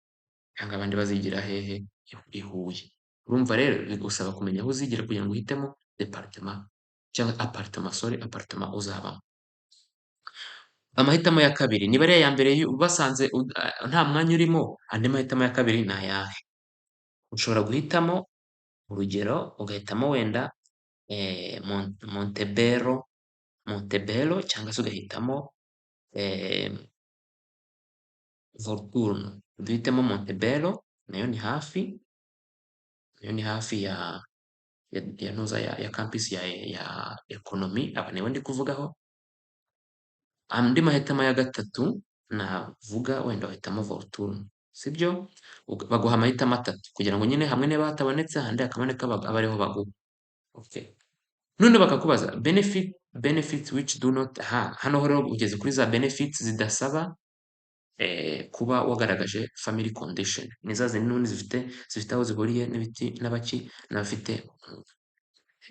cyangwa abandi bazigira hehe? I Huye. Urumva rero bigusaba kumenya aho uzigira kugira ngo uhitemo département cyangwa appartement, sorry, appartement uzabamo. Amahitamo ya kabiri, niba ariya ya mbere basanze nta mwanya urimo, andi mahitamo ya kabiri ni ayahe? Ushobora guhitamo, urugero, ugahitamo wenda Montebello, cyangwa se ugahitamo Volturno. Duhitemo Montebello, nayo ni hafi, nayo ni hafi ya ntuza ya campus ya economy, aba nibo ndi kuvugaho. Andi mahitamo ya gatatu navuga, wenda wahitamo Volturno, sibyo? Baguha amahitamo atatu kugira ngo nyine hamwe niba hatabonetse ahandi hakaboneka abe ariho baguha. Okay. None bakakubaza benefits which do not, ha hano rero ugeze kuri za benefits zidasaba kuba wagaragaje family condition. Ni za zindi n'ubundi zifite aho zihuriye n'ibiti n'abaki n'abafite ubumuga.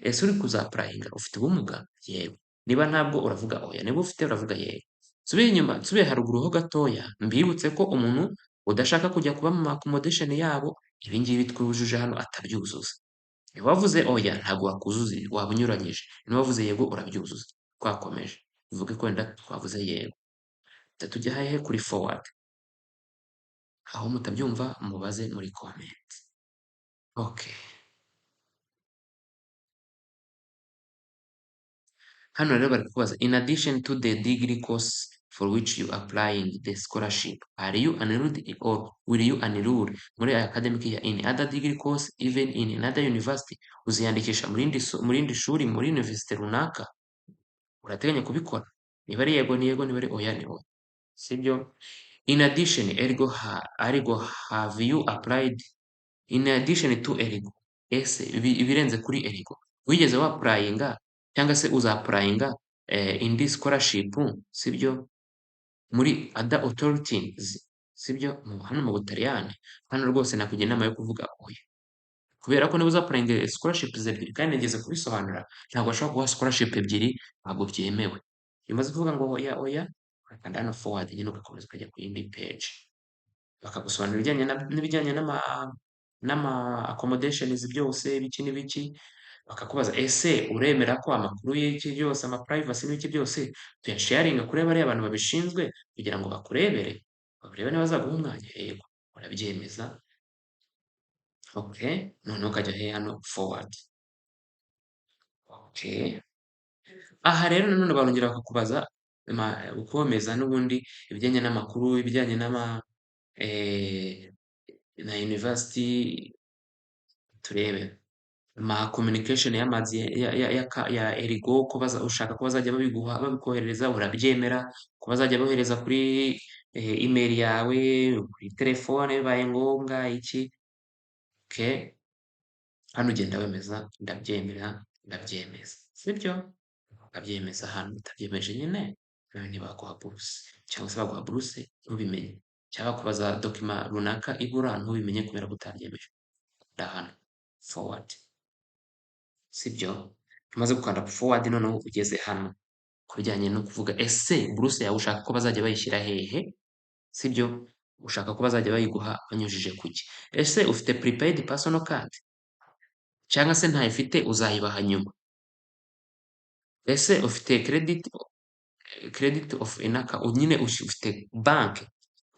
Ese uri kuza-applyinga ufite ubumuga? Yego. Niba ntabwo uravuga oya, niba ufite uravuga yego. Nsubiye inyuma, nsubiye haruguru ho gatoya, mbibutse ko umuntu udashaka kujya kuba mu accommodation yabo, ibi ngibi twujuje hano atabyuzuza. Niba wavuze oya ntabwo wakuzuza, waba unyuranyije. Niba wavuze yego urabyuzuza. Twakomeje. Tuvuge ko wenda twavuze yego. Tujya hehe? Kuri forward. Aho mutabyumva mubaze muri comment. Okay. Hano rero bari kukubaza, in addition to the degree course for which you applying the scholarship, are you enrolled or will you enroll muri academic year in other degree course even in another university? Uziyandikisha muri rindi shuri, muri university runaka? Urateganya kubikora? Niba ari yego ni yego, niba ari oya ni oya. Sibyo? In addition, ergo have you applied in addition to ergo? Ese ibirenze kuri ergo wigeze wa-applyinga cyangwa se uza-applyinga indi scholarship, sibyo, muri other authorities, sibyo, hano mu Butaliyani? Hano rwose nakugira inama yo kuvuga oya, kubera ko niba uza-applyinga scholarship ebyiri, kandi nigeze kubisobanura, ntabwo bashobora kuguha scholarship ebyiri, ntabwo byemewe. Iyo umaze kuvuga ngo oya oya, urakanda hano forward nyine ugakomeza ukajya ku yindi page, bakagusobanurira ibijyanye n'ibijyanye n'ama accommodations byose, ibiki n'ibiki. Bakakubaza ese uremera ko amakuru y'iki byose, ama privacy n'ibiki byose tuyasharinga kuri bariya abantu babishinzwe kugira ngo bakurebere, barebe niba bazaguha umwanya? Yego, urabyemeza. Okay, noneho ukajya he? Hano forward. Okay. Aha rero nanone barongera bakakubaza ukomeza n'ubundi ibijyanye n'amakuru, ibijyanye n'ama na university, turebe ama communication y'amazi ya Erigo, ko ushaka ko bazajya babiguha, babikoherereza, urabyemera ko bazajya bohereza kuri email yawe, kuri telefone bibaye ngombwa iki. Okay, hano ugenda wemeza, ndabyemera, ndabyemeza, sibyo? Ukabyemeza hano, utabyemeje nyine nawe ntibaguha buruse, cyangwa se baguha buruse ntubimenye, cyangwa bakubaza document runaka ibura ntubimenye kubera ko utabyemeje. Hano forward, sibyo? Umaze gukanda forward noneho ugeze hano ku bijyanye no kuvuga ese buruse yawe ushaka ko bazajya bayishyira hehe, sibyo? Ushaka ko bazajya bayiguha banyujije kuki? Ese ufite prepaid personal card cyangwa se ntayo ufite uzayibaha nyuma? Ese ufite credit of enaka, nyine ufite banki,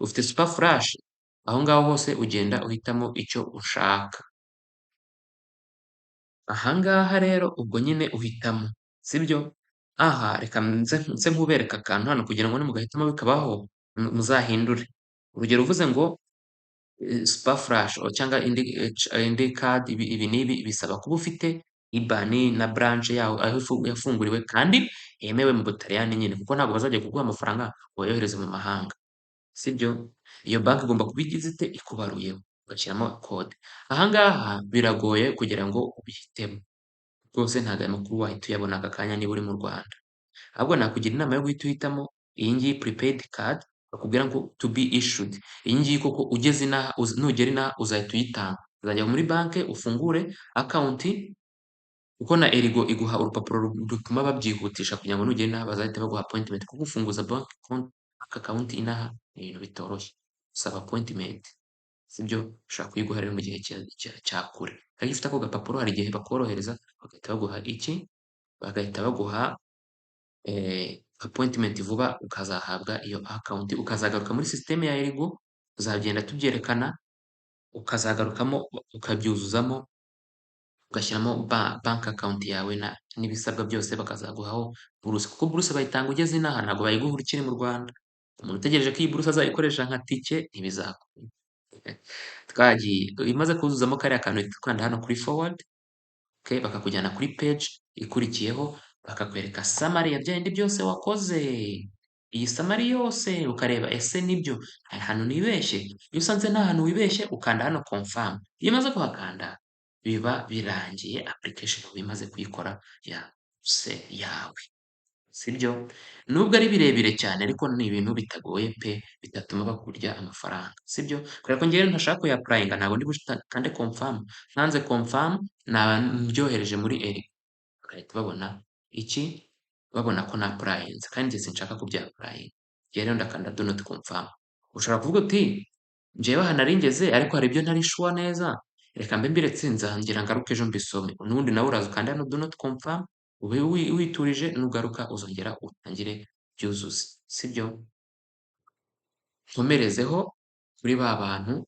ufite super flash? Aho ngaho hose ugenda uhitamo icyo ushaka. Aha ngaha rero ubwo nyine uhitamo Sibyo? Aha reka nze nkubereka akantu hano kugira ngo nimugahitamo bikabaho muzahindure. Urugero uvuze ngo Super Flash cyangwa indi card, ibi n'ibi bisaba kuba ufite IBAN na branch yaho aho yafunguriwe kandi yemewe mu Butaliyani nyine, kuko ntabwo bazajya kuguha amafaranga ngo bayohereze mu mahanga. Sibyo? Iyo banki igomba kuba igize ite? Ikubaruyeho, ugashyiramo code. Aha ngaha biragoye kugira ngo ubihitemo. Rwose ntabwo aya makuru wahita uyabona aka kanya niba uri mu Rwanda. Ahubwo nakugira inama yo guhita uhitamo iyi ngiyi prepaid card bakubwira ngo to be issued. Iyi ngiyi koko ugeze inaha, nugera inaha uzahita uyitanga. Uzajya muri banki ufungure account, kuko na Erigo iguha urupapuro rutuma babyihutisha kugira ngo nugera inaha bazahite baguha appointment. Kuko gufunguza bank account inaha ni ibintu bitoroshye. Usaba appointment. Sibyo? Ushobora kuyiguha rero mu gihe cya kure. Ariko iyo ufite ako gapapuro hari igihe bakorohereza bagahita baguha iki? Bagahita baguha appointment vuba, ukazahabwa iyo account, ukazagaruka muri system ya Erigo, tuzagenda tubyerekana, ukazagarukamo ukabyuzuzamo, ugashyiramo bank account yawe n'ibisabwa byose, bakazaguhaho buruse. Kuko buruse bayitanga ugeze inaha, ntabwo bayiguha ukiri mu Rwanda. Umuntu utegereje ko iyi buruse azayikoresha nka tike, ntibizakunda. Twagiye. Iyo umaze kuzuzamo kariya kantu uhita ukanda hano kuri forward, okay, bakakujyana kuri page ikurikiyeho, bakakwereka summary ya bya bindi byose wakoze. Iyi summary yose ukareba ese nibyo, hari ahantu nibeshye? Iyo usanze nta hantu wibeshye ukanda hano confirm. Iyo umaze kuhakanda biba birangiye, application uba imaze kuyikora yose yawe. Sibyo? Nubwo ari birebire cyane ariko ni ibintu bitagoye pe, bitatuma bakurya amafaranga. Sibyo? Kubera ko njyewe ntashaka kuya-applyinga, ntabwo ndi bukande confirm. Nkanze confirm naba mbyohereje muri Erigo. Bagahita babona iki? Babona ko na-applyinze kandi njye sinshaka kubya-applyinga. Njyewe rero ndakanda do not confirm. Ushobora kuvuga uti njyewe aha nari ngeze ariko hari ibyo ntari sure neza, reka mbe mbiretse nzongera ngaruke ejo mbisome. N'ubundi nawe uraza ukanda hano do not confirm, ube witurije, nugaruka uzongera utangire ubyuzuze. Sibyo? Nkomerezeho kuri ba bantu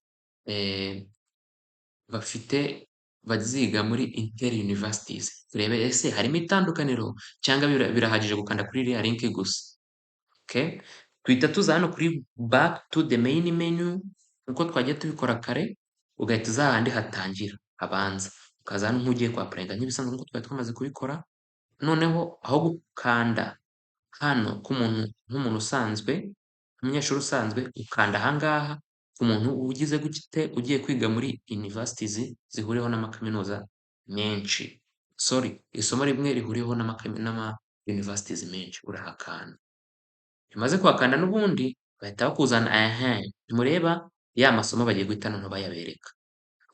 bafite baziga muri inter universities, turebe ese harimo itandukaniro cyangwa birahagije gukanda kuri iriya link gusa. Okay? Tuhita tuza hano kuri back to the main menu nkuko twagiye tubikora kare, ugahita uza hahandi hatangira habanza, ukaza hano nk'ugiye kwa-applyinga nk'ibisanzwe nkuko twari twamaze kubikora. Noneho aho gukanda hano k'umuntu nk'umuntu usanzwe, umunyeshuri usanzwe, ukanda aha ngaha ku muntu ugize gute, ugiye kwiga muri universities zihuriweho n'amakaminuza menshi. Sorry, isomo rimwe rihuriweho n'ama universities menshi, urahakanda. Iyo umaze kuhakanda n'ubundi bahita bakuzana ehe, ntimureba ya masomo bagiye guhita noneho bayabereka.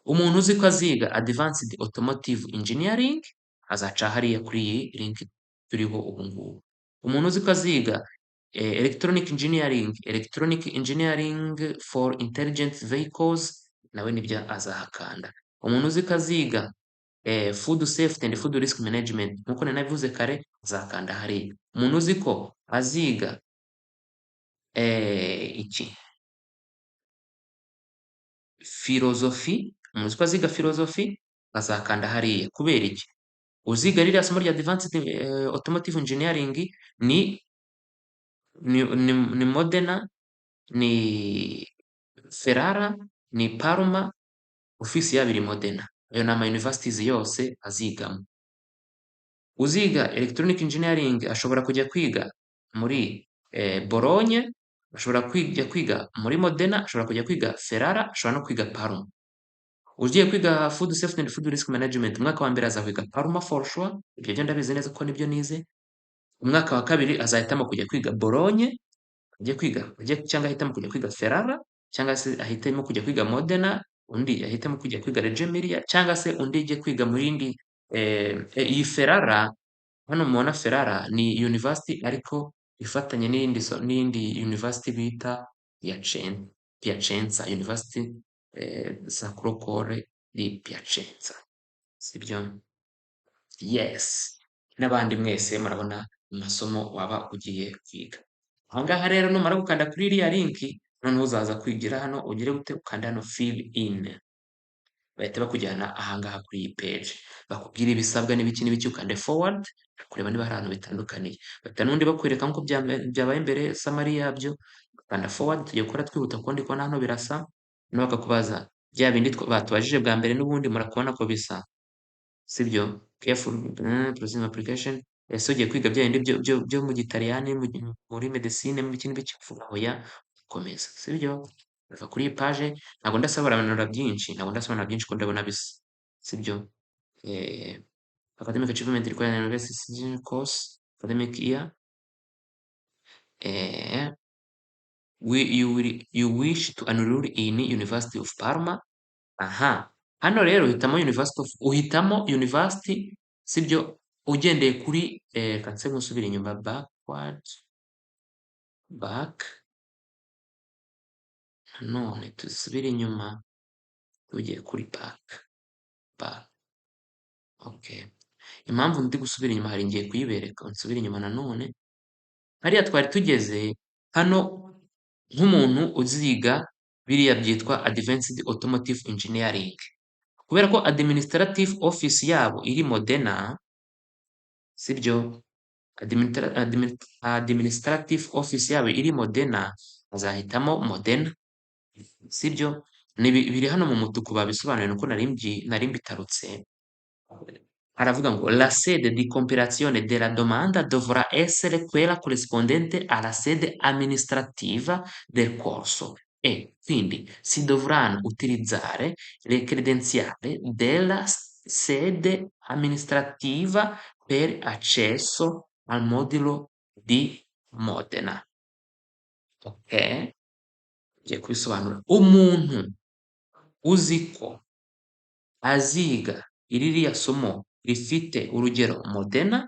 Umuntu uzi ko aziga Advanced Automotive Engineering azaca hariya kuri iyi link turiho ubu ngubu. Umuntu uzi ko aziga Electronic Engineering, Electronic Engineering for Intelligent Vehicles, nawe nibyo azahakanda. Umuntu uzi ko aziga Food Safety and Food Risk Management, nkuko nari nabivuze kare, azakanda hariya. Umuntu uzi ko aziga iki, filozofi, umuntu uzi ko aziga filozofi azakanda hariya. Kubera iki? Uziga ririya somo rya Advanced Automotive Engineering ni Modena, ni Ferrara, ni Parma, ofisi yabo iri Modena. Ayo ni ama universities yose azigamo. Uziga Electronic Engineering ashobora kujya kwiga muri Bologna, ashobora kujya kwiga muri Modena, ashobora kujya kwiga Ferrara, ashobora no kwiga Parma. Ugiye kwiga Food Safety and Food Risk Management, umwaka wa mbere azakwiga Parma for sure, ibyo byo ndabizi neza ko nibyo nize. Umwaka wa kabiri azahitamo kujya kwiga Bologna, ajye kwiga ajye, cyangwa ahitamo kujya kwiga Ferrara, cyangwa se ahitemo kujya kwiga Modena, undi ahitemo kujya kwiga Reggio Emilia, cyangwa se undi ajye kwiga mu yindi iyi Ferrara. Hano mubona Ferrara ni university ariko ifatanye n'iyindi university bita Piacenza University, Sacro Cuore di Piacenza, sibyo? Yes, n'abandi mwese murabona amasomo waba ugiye kwiga. Aha ngaha rero numara gukanda kuri iriya link, noneho uzaza kwigira hano ugire gute? Ukanda hano fill in. Bahita bakujyana ahangaha kuri iyi page, bakubwira ibisabwa n'ibiki n'ibiki, ukande forward kureba niba hari ahantu bitandukaniye. Bahita n'ubundi bakwereka nk'uko byabaye mbere, summary yabyo, ukanda forward. Tugiye gukora twihuta kuko ndi kubona hano birasa. Noneho bakakubaza bya bindi batubajije bwa mbere, n'ubundi murakubona ko bisa, sibyo? Careful processing application. Ese ugiye kwiga bya bindi byo mu Gitaliyani, muri medicine, mu biki n'ibiki? Uvuga oya, ukomeza, sibyo? Uva kuri iyi page, ntabwo ndasobanura byinshi, ntabwo ndasobanura byinshi kuko ndabona bisa, sibyo? Academic achievement required university course academic year, you wish to enroll in University of Parma. Aha hano rero uhitamo University of, uhitamo university, sibyo? Ugendeye kuri kanse nkusubira inyuma, backward, back. Nanone dusubire inyuma tugiye kuri back, back. Okay, impamvu ndi gusubira inyuma hari ngiye kuyibereka. Nsubire inyuma nanone hariya twari tugeze. Hano nk'umuntu uziga biriya byitwa Advanced Automotive Engineering, kubera ko administrative office yabo iri Modena, sibyo? Administrative office yabo iri Modena, azahitamo Modena, sibyo? Biri hano mu mutuku babisobanuye, nuko nari mbitarutse. Aravuga ngo: "La sede di compilazione della domanda dovrà essere quella corrispondente alla sede amministrativa del corso e quindi si dovranno utilizzare le credenziali della sede amministrativa per accesso al modulo di Modena." Okay, ngiye kubisobanura. Umuntu uzi ko aziga ririya somo rifite urugero Modena,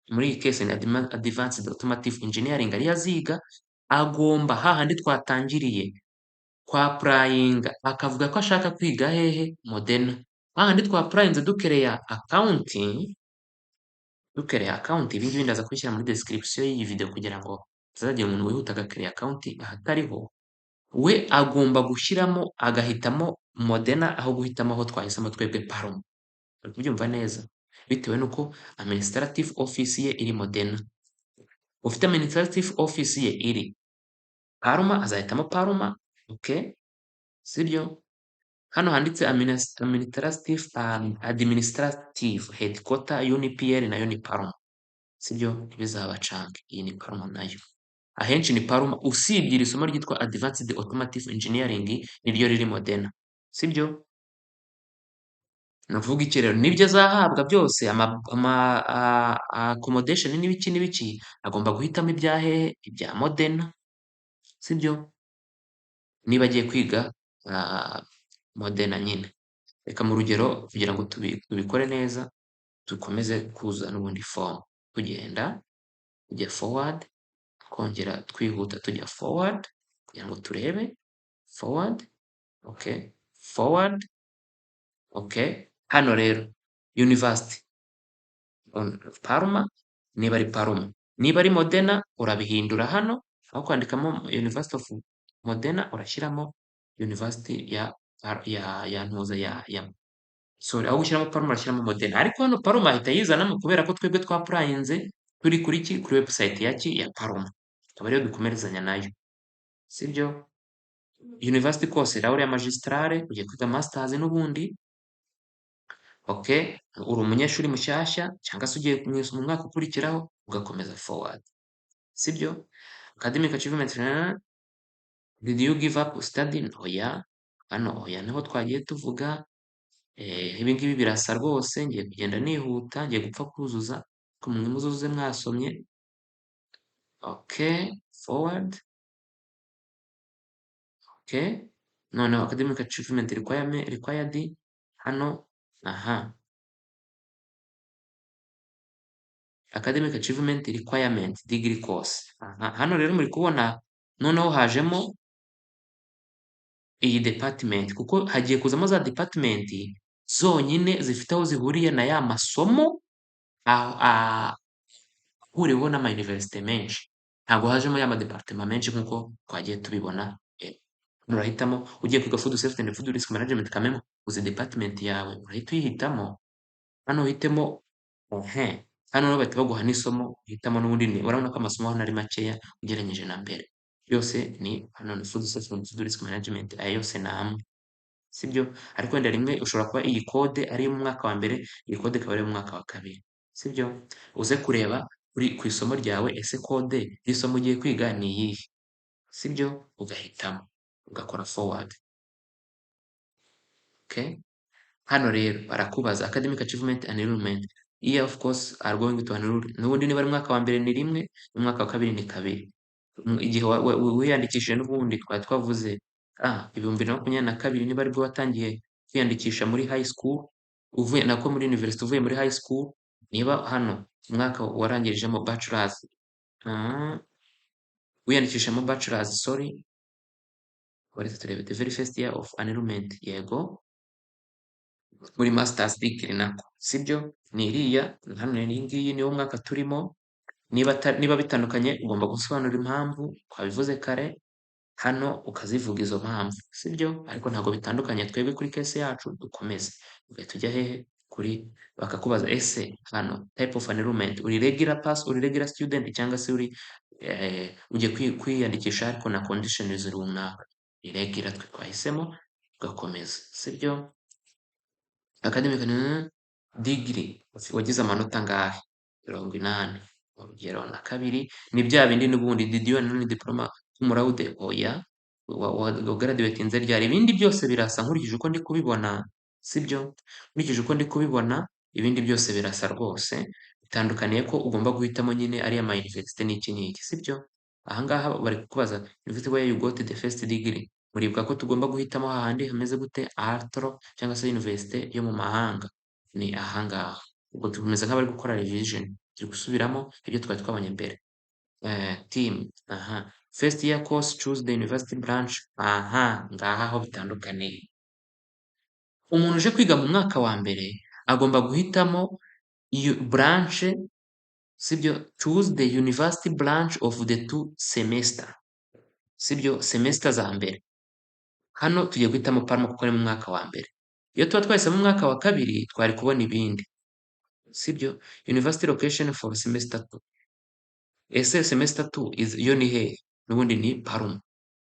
muri iyi case ni Advanced Automotive Engineering ariyo aziga, agomba hahandi twatangiriye kwa applyinga akavuga ko ashaka kwiga hehe? Modena. Hahandi twa applyinze dukereya account, dukereya account. Ibi ngibi ndaza kubishyira muri description y'iyi video kugira ngo hatazagira umuntu wihuta agakereya account ahatariho. We agomba gushyiramo agahitamo Modena aho guhitamo aho twahisemo twebwe Parma. Uri kubyumva neza? Bitewe n'uko administrative office ye iri Modena. Ufite administrative office ye iri Parma azahitamo Parma, okay? Sibyo? Hano handitse administrative headquarter UNIPL nayo ni Parma. Sibyo? Ntibizabacange. Iyi ni Parma nayo. Ahenshi ni Parma usibye iri somo ryitwa Advanced Automotive Engineering niryo riri Modena. Sibyo? Ni ukuvuga iki rero? Nibyo azahabwa byose, ama accommodation n'ibiki n'ibiki, agomba guhitamo ibya hehe? Ibya Modena. Sibyo? Niba agiye kwiga Modena nyine. Reka mu rugero kugira ngo tubikore neza, dukomeze kuzuza n'ubundi form. Tugenda tujya forward, twongera twihuta tujya forward kugira ngo turebe forward, okay, forward, okay. Hano rero University Parma, niba ari Parma, niba ari Modena urabihindura hano, aho kwandikamo University of Modena urashyiramo University ya ntuza ya, sorry, aho gushyiramo Parma urashyiramo Modena. Ariko hano Parma ahita yizanamo kubera ko twebwe twa applyinze turi kuri ki? Kuri website ya ki? Ya Parma. Akaba ariyo dukomerezanya nayo. Sibyo? University course, laurea magistrale, ugiye kwiga masters n'ubundi. Okay, uri umunyeshuri mushyashya cyangwa se ugiye mu mwaka ukurikiraho, ugakomeza forward. Sibyo? Academic achievement, did you give up study? Oya, hano oya niho twagiye tuvuga. Ibi ngibi birasa rwose, ngiye kugenda nihuta, ngiye gupfa kuzuza, ariko mwe muzuze mwasomye. Okay, forward. Okay, noneho academic achievement requirement required hano, aha. Academic achievement requirement degree course. Aha, hano rero muri kubona noneho hajemo iyi department, kuko hagiye kuzamo za department zonyine zifite aho zihuriye na ya masomo ahuriweho n'ama université menshi. Ntabwo hajemo ya ma department menshi nk'uko twagiye tubibona. Urahitamo ugiye kwiga food safety and food risk management, kameme uzi department yawe, urahita uyihitamo hano, uhitemo ehe. Hano rero bahita baguha n'isomo uhitamo n'ubundi. Ni urabona ko amasomo hano ari makeya ugereranyije na mbere. Yose ni hano ni food safety and food risk management, aya yose ni amwe, sibyo? Ariko wenda rimwe ushobora kuba iyi code ari iyo mu mwaka wa mbere, iyi code ikaba ari iyo mu mwaka wa kabiri, sibyo? Uze kureba kuri ku isomo ryawe, ese code y'isomo ugiye kwiga ni iyihe, sibyo? Ugahitamo, ugakora forward. Okay, hano rero barakubaza academic achievement and enrollment year. Of course are going to enroll. N'ubundi niba ari umwaka wa mbere ni rimwe, n'umwaka wa kabiri ni kabiri. Igihe wiyandikishije, n'ubundi twari twavuze 2022, niba aribwo watangiye kwiyandikisha muri high school, uvuye nako muri university, uvuye muri high school, niba hano umwaka warangirijemo bachelors, wiyandikishamo bachelors, sorry, waretse turebe the very first year of enrollment, yego, muri masters degree nako, sibyo? Ni iriya hano, ni iyi ngiyi, niwo mwaka turimo. Niba bitandukanye, ugomba gusobanura impamvu, twabivuze kare hano, ukazivuga izo mpamvu, sibyo? Ariko ntabwo bitandukanye twebwe kuri case yacu. Dukomeze, ugahita ujya hehe? Kuri bakakubaza ese hano type of enrollment, uri regular pass, uri regular student, cyangwa se uri ugiye kwiyandikisha ariko na conditions runaka. Ni regular twe twahisemo, tugakomeza, sibyo? Academic degree, wagize amanota angahe? 80 urugero na kabiri. Ni bya bindi n'ubundi. Did you earn diploma cum laude? Oya. Wa graduatinze ryari? Ibindi byose birasa nkurikije uko ndi kubibona, sibyo? Nkurikije uko ndi kubibona, ibindi byose birasa rwose. Bitandukaniye ko ugomba guhitamo nyine ariya ma university n'iki n'iki, sibyo? Ahangaha bari kukubaza university where you got the first degree. Muribuka ko tugomba guhitamo hahandi hameze gute? Altro, cyangwa se university yo mu mahanga, ni ahangaha. Ubwo tumeze nk'abari gukora revision, turi gusubiramo ibyo twari twabonye mbere. Team, aha, first year course, choose the university branch. Aha ngaha aho bitandukaniye, umuntu uje kwiga mu mwaka wa mbere agomba guhitamo iyo branch, sibyo? Choose the university branch of the two semester, sibyo? Semester za mbere. Hano tugiye guhitamo Parma kuko ari mu mwaka wa mbere. Iyo tuba twahisemo umwaka wa kabiri, twari kubona ibindi, sibyo? University location for semester 2. Ese semester 2 is yo ni hehe? N'ubundi ni Parma,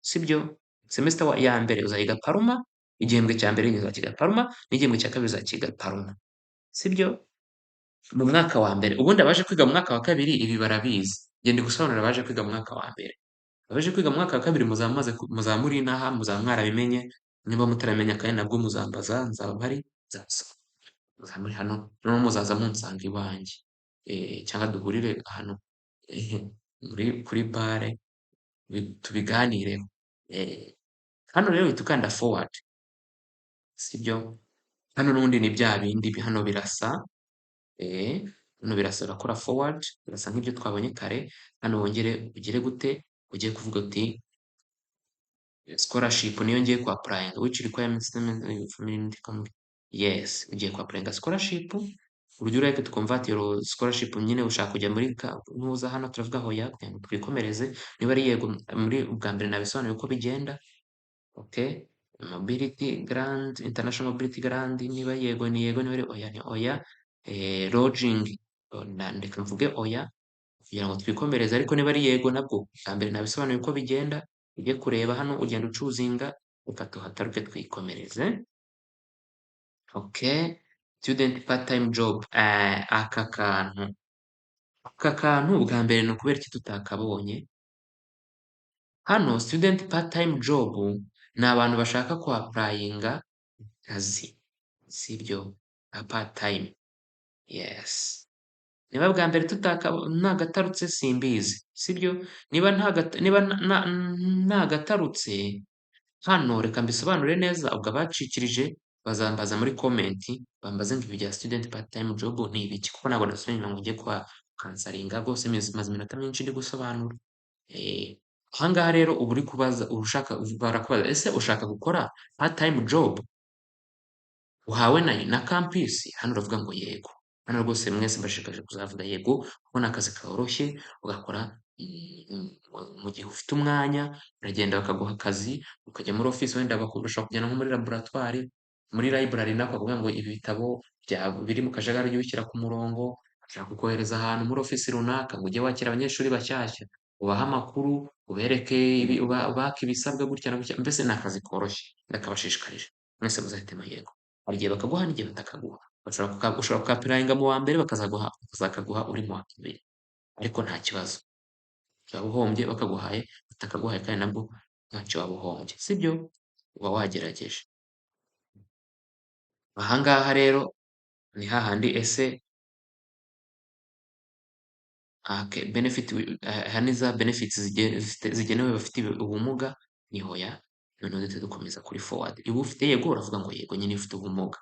sibyo? Semester ya mbere uzayiga Parma, igihembwe cya mbere uzakiga Parma, n'igihembwe cya kabiri uzakiga Parma, sibyo? Mu mwaka wa mbere. Ubundi abaje kwiga mu mwaka wa kabiri ibi barabizi. Njye ndi gusobanurira abaje kwiga mu mwaka wa mbere. Abaje kwiga mu mwaka wa kabiri, muzaba muri inaha, muzaba mwarabimenye. Niba mutaramenya kandi nabwo muzambaza, nzaba mpari, nzabasoma. Muzaba muri hano, noneho muzaza munsanga iwanjye, cyangwa duhurire ahantu muri kuri bare tubiganireho. Hano rero uhita ukanda forward, sibyo? Hano n'ubundi ni bya bindi, hano birasa, hano birasa. Urakora forward, birasa nk'ibyo twabonye kare. Hano wongere ugire gute? Ugiye kuvuga uti scholarship niyo ngiye ku applyinga. Which requirements? Yes, ugiye ku applyinga scholarship. Would you like to convert your scholarship? Nyine ushaka kujya muri ntuza. Hano turavuga hoya kugira ngo twikomereze. Niba ari yego, muri ubwa mbere nabisobanuye uko bigenda. Okay, mobility grant, international mobility grant, niba yego ni yego, niba ari oya ni oya. Lodging, reka mvuge oya kugira ngo twikomereze. Ariko niba ari yego, nabwo bwa mbere nabisobanuye uko bigenda. Ujye kureba hano, ugenda uchoosinga. Reka tuhataruke, twikomereze. Okay, student part time job. Aka kantu bwa mbere ni ukubera iki tutakabonye hano? Student part time job ni abantu bashaka ku applyinga akazi, sibyo? A part time, yes. Niba bwa mbere tutaka nagatarutse, simbizi, sibyo? Niba nagatarutse hano, reka mbisobanure neza. Ubwo abacikirije bazambaza muri comment, bambaze ngo ibi bya student part time job ni ibiki, kuko ntabwo nasubira inyuma ngo njye kwa kansaringa rwose. Maze iminota myinshi ndi gusobanura. Ahangaha rero uba uri kubaza, uba ushaka, barakubaza ese ushaka gukora part time job uhawe na campus? Hano uravuga ngo yego. Hano rwose mwese mbashishikarije kuzavuga yego, kuko ni akazi koroshye ugakora. Mu gihe ufite umwanya uragenda bakaguha akazi, ukajya muri office, wenda bashobora kujyana nko muri laboratoire, muri library nako bakavuga ngo ibi bitabo biri mu kajagari ujye ubishyira ku murongo. Bashobora kukohereza ahantu muri office runaka ngo ujye wakira abanyeshuri bashyashya, ubahe amakuru, ubereke, ubake ibisabwa gutya na gutya. Mbese ni akazi koroshye, ndakabashishikarije mwese muzahitemo yego. Hari igihe bakaguha n'igihe batakaguha. Ushobora kuka-applyinga mu wa mbere, bakazakaguha uri mu wa kabiri, ariko nta kibazo waba uhombye bakaguhaye, batakaguhaye kandi nabwo ntacyo waba uhombye, sibyo? Uba wagerageje. Ahangaha rero ni hahandi ese okay, benefit, aha ni za benefits zigenewe abafite ubumuga, ni hoya. Noneho duhite dukomeza kuri forward. Iba ufite yego, uravuga ngo yego nyine ufite ubumuga,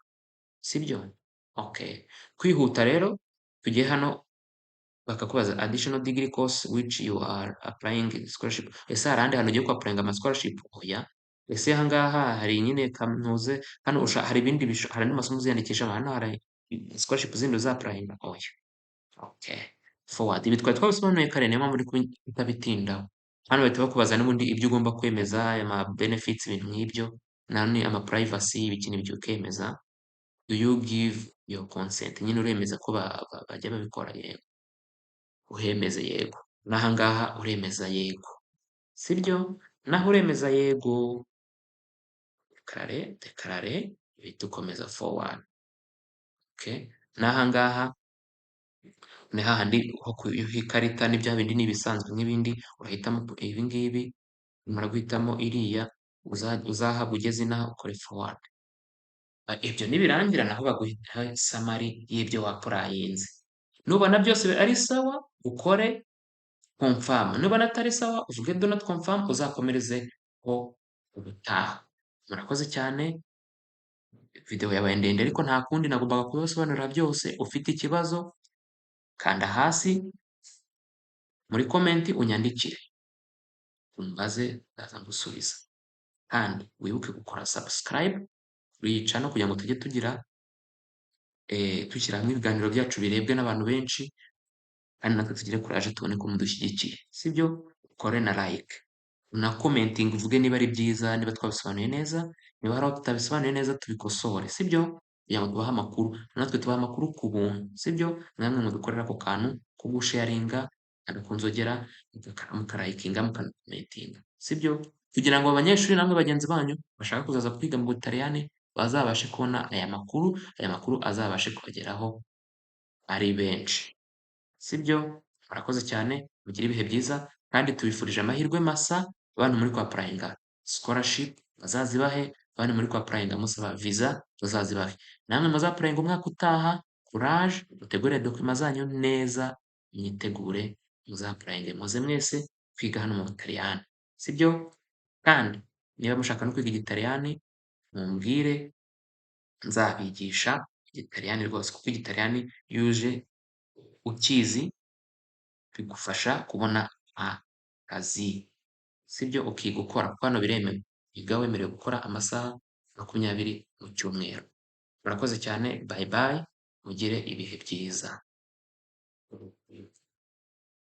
sibyo? Okay, kwihuta rero tujye hano bakakubaza additional degree course which you are applying scholarship. Ese hari ahandi hantu ugiye ku applyinga ama scholarship? Oya. Ese aha ngaha hari nyine kamnuze hano hari ibindi hari andi masomo uziyandikisha hano, hari scholarship zindi uza-applyinga? Oya. Okay, forward. Ibi twari twabisobanuye kare, niyo mpamvu ndi kutabitindaho. Hano bahita bakubaza n'ubundi ibyo ugomba kwemeza, ama benefits, ibintu nk'ibyo, nani, ama privacy, ibiki n'ibyo ukemeza. Do you give your consent? Nyine uremeza ko bajya babikora? Yego, uhemeze yego. N'aha ngaha uremeza yego, sibyo? Naho uremeza yego, déclare, déclare, uhita ukomeza forward. Okay, n'aha ngaha ni hahandi ho ikarita ni bya bindi, ni ibisanzwe nk'ibindi. Urahitamo ibi ngibi, numara guhitamo iriya uzahabwa ugeze inaha, ukore forward. Ibyo nibirangira naho baguha summary y'ibyo wa-applyinze. Nubona byose ari sawa ukore confirm, nubona atari sawa uvuge do not confirm, uzakomereze ho ubutaha. Murakoze cyane. Video yabaye ndende ariko nta kundi, nagombaga kubibasobanurira byose. Ufite ikibazo kanda hasi muri comment unyandikire umbaze, ndaza ngusubiza. Kandi wibuke gukora subscribe kuri iyi channel kugira ngo tujye tugira dushyira hamwe ibiganiro byacu birebwe n'abantu benshi, kandi natwe tugire courage tubone ko mudushyigikiye, sibyo? Ukore na like na commenting, uvuge niba ari byiza, niba twabisobanuye neza, niba hari aho tutabisobanuye neza tubikosore, sibyo? Kugira ngo tubahe amakuru, natwe tubahe amakuru ku buntu, sibyo? Namwe mudukorera ako kantu ko gusharinga, ku nzogera, mukarayikinga, mukanakomentinga, sibyo? Kugira ngo abanyeshuri namwe bagenzi banyu bashaka kuzaza kwiga mu Butaliyani bazabashe kubona aya makuru, aya makuru azabashe kubageraho ari benshi, sibyo? Murakoze cyane, mugire ibihe byiza, kandi tubifurije amahirwe masa. Bantu muri kwa-applyinga scholarship bazazibahe, bantu muri kwa-applyinga musaba visa bazazibahe, namwe muza-applyinga umwaka utaha, courage, mutegure documents zanyu neza, mwitegure muza-applyinge, muze mwese kwiga hano mu Butaliyani, sibyo? Kandi niba mushaka no kwiga Igitaliyani mumbwire, nzabigisha Igitaliyani rwose, kuko Igitaliyani iyo uje ukizi bigufasha kubona akazi, sibyo? Ukiga ukora, kuko hano biremewe, wiga wemerewe gukora amasaha 20 mu cyumweru. Murakoze cyane, bye bye, mugire ibihe byiza.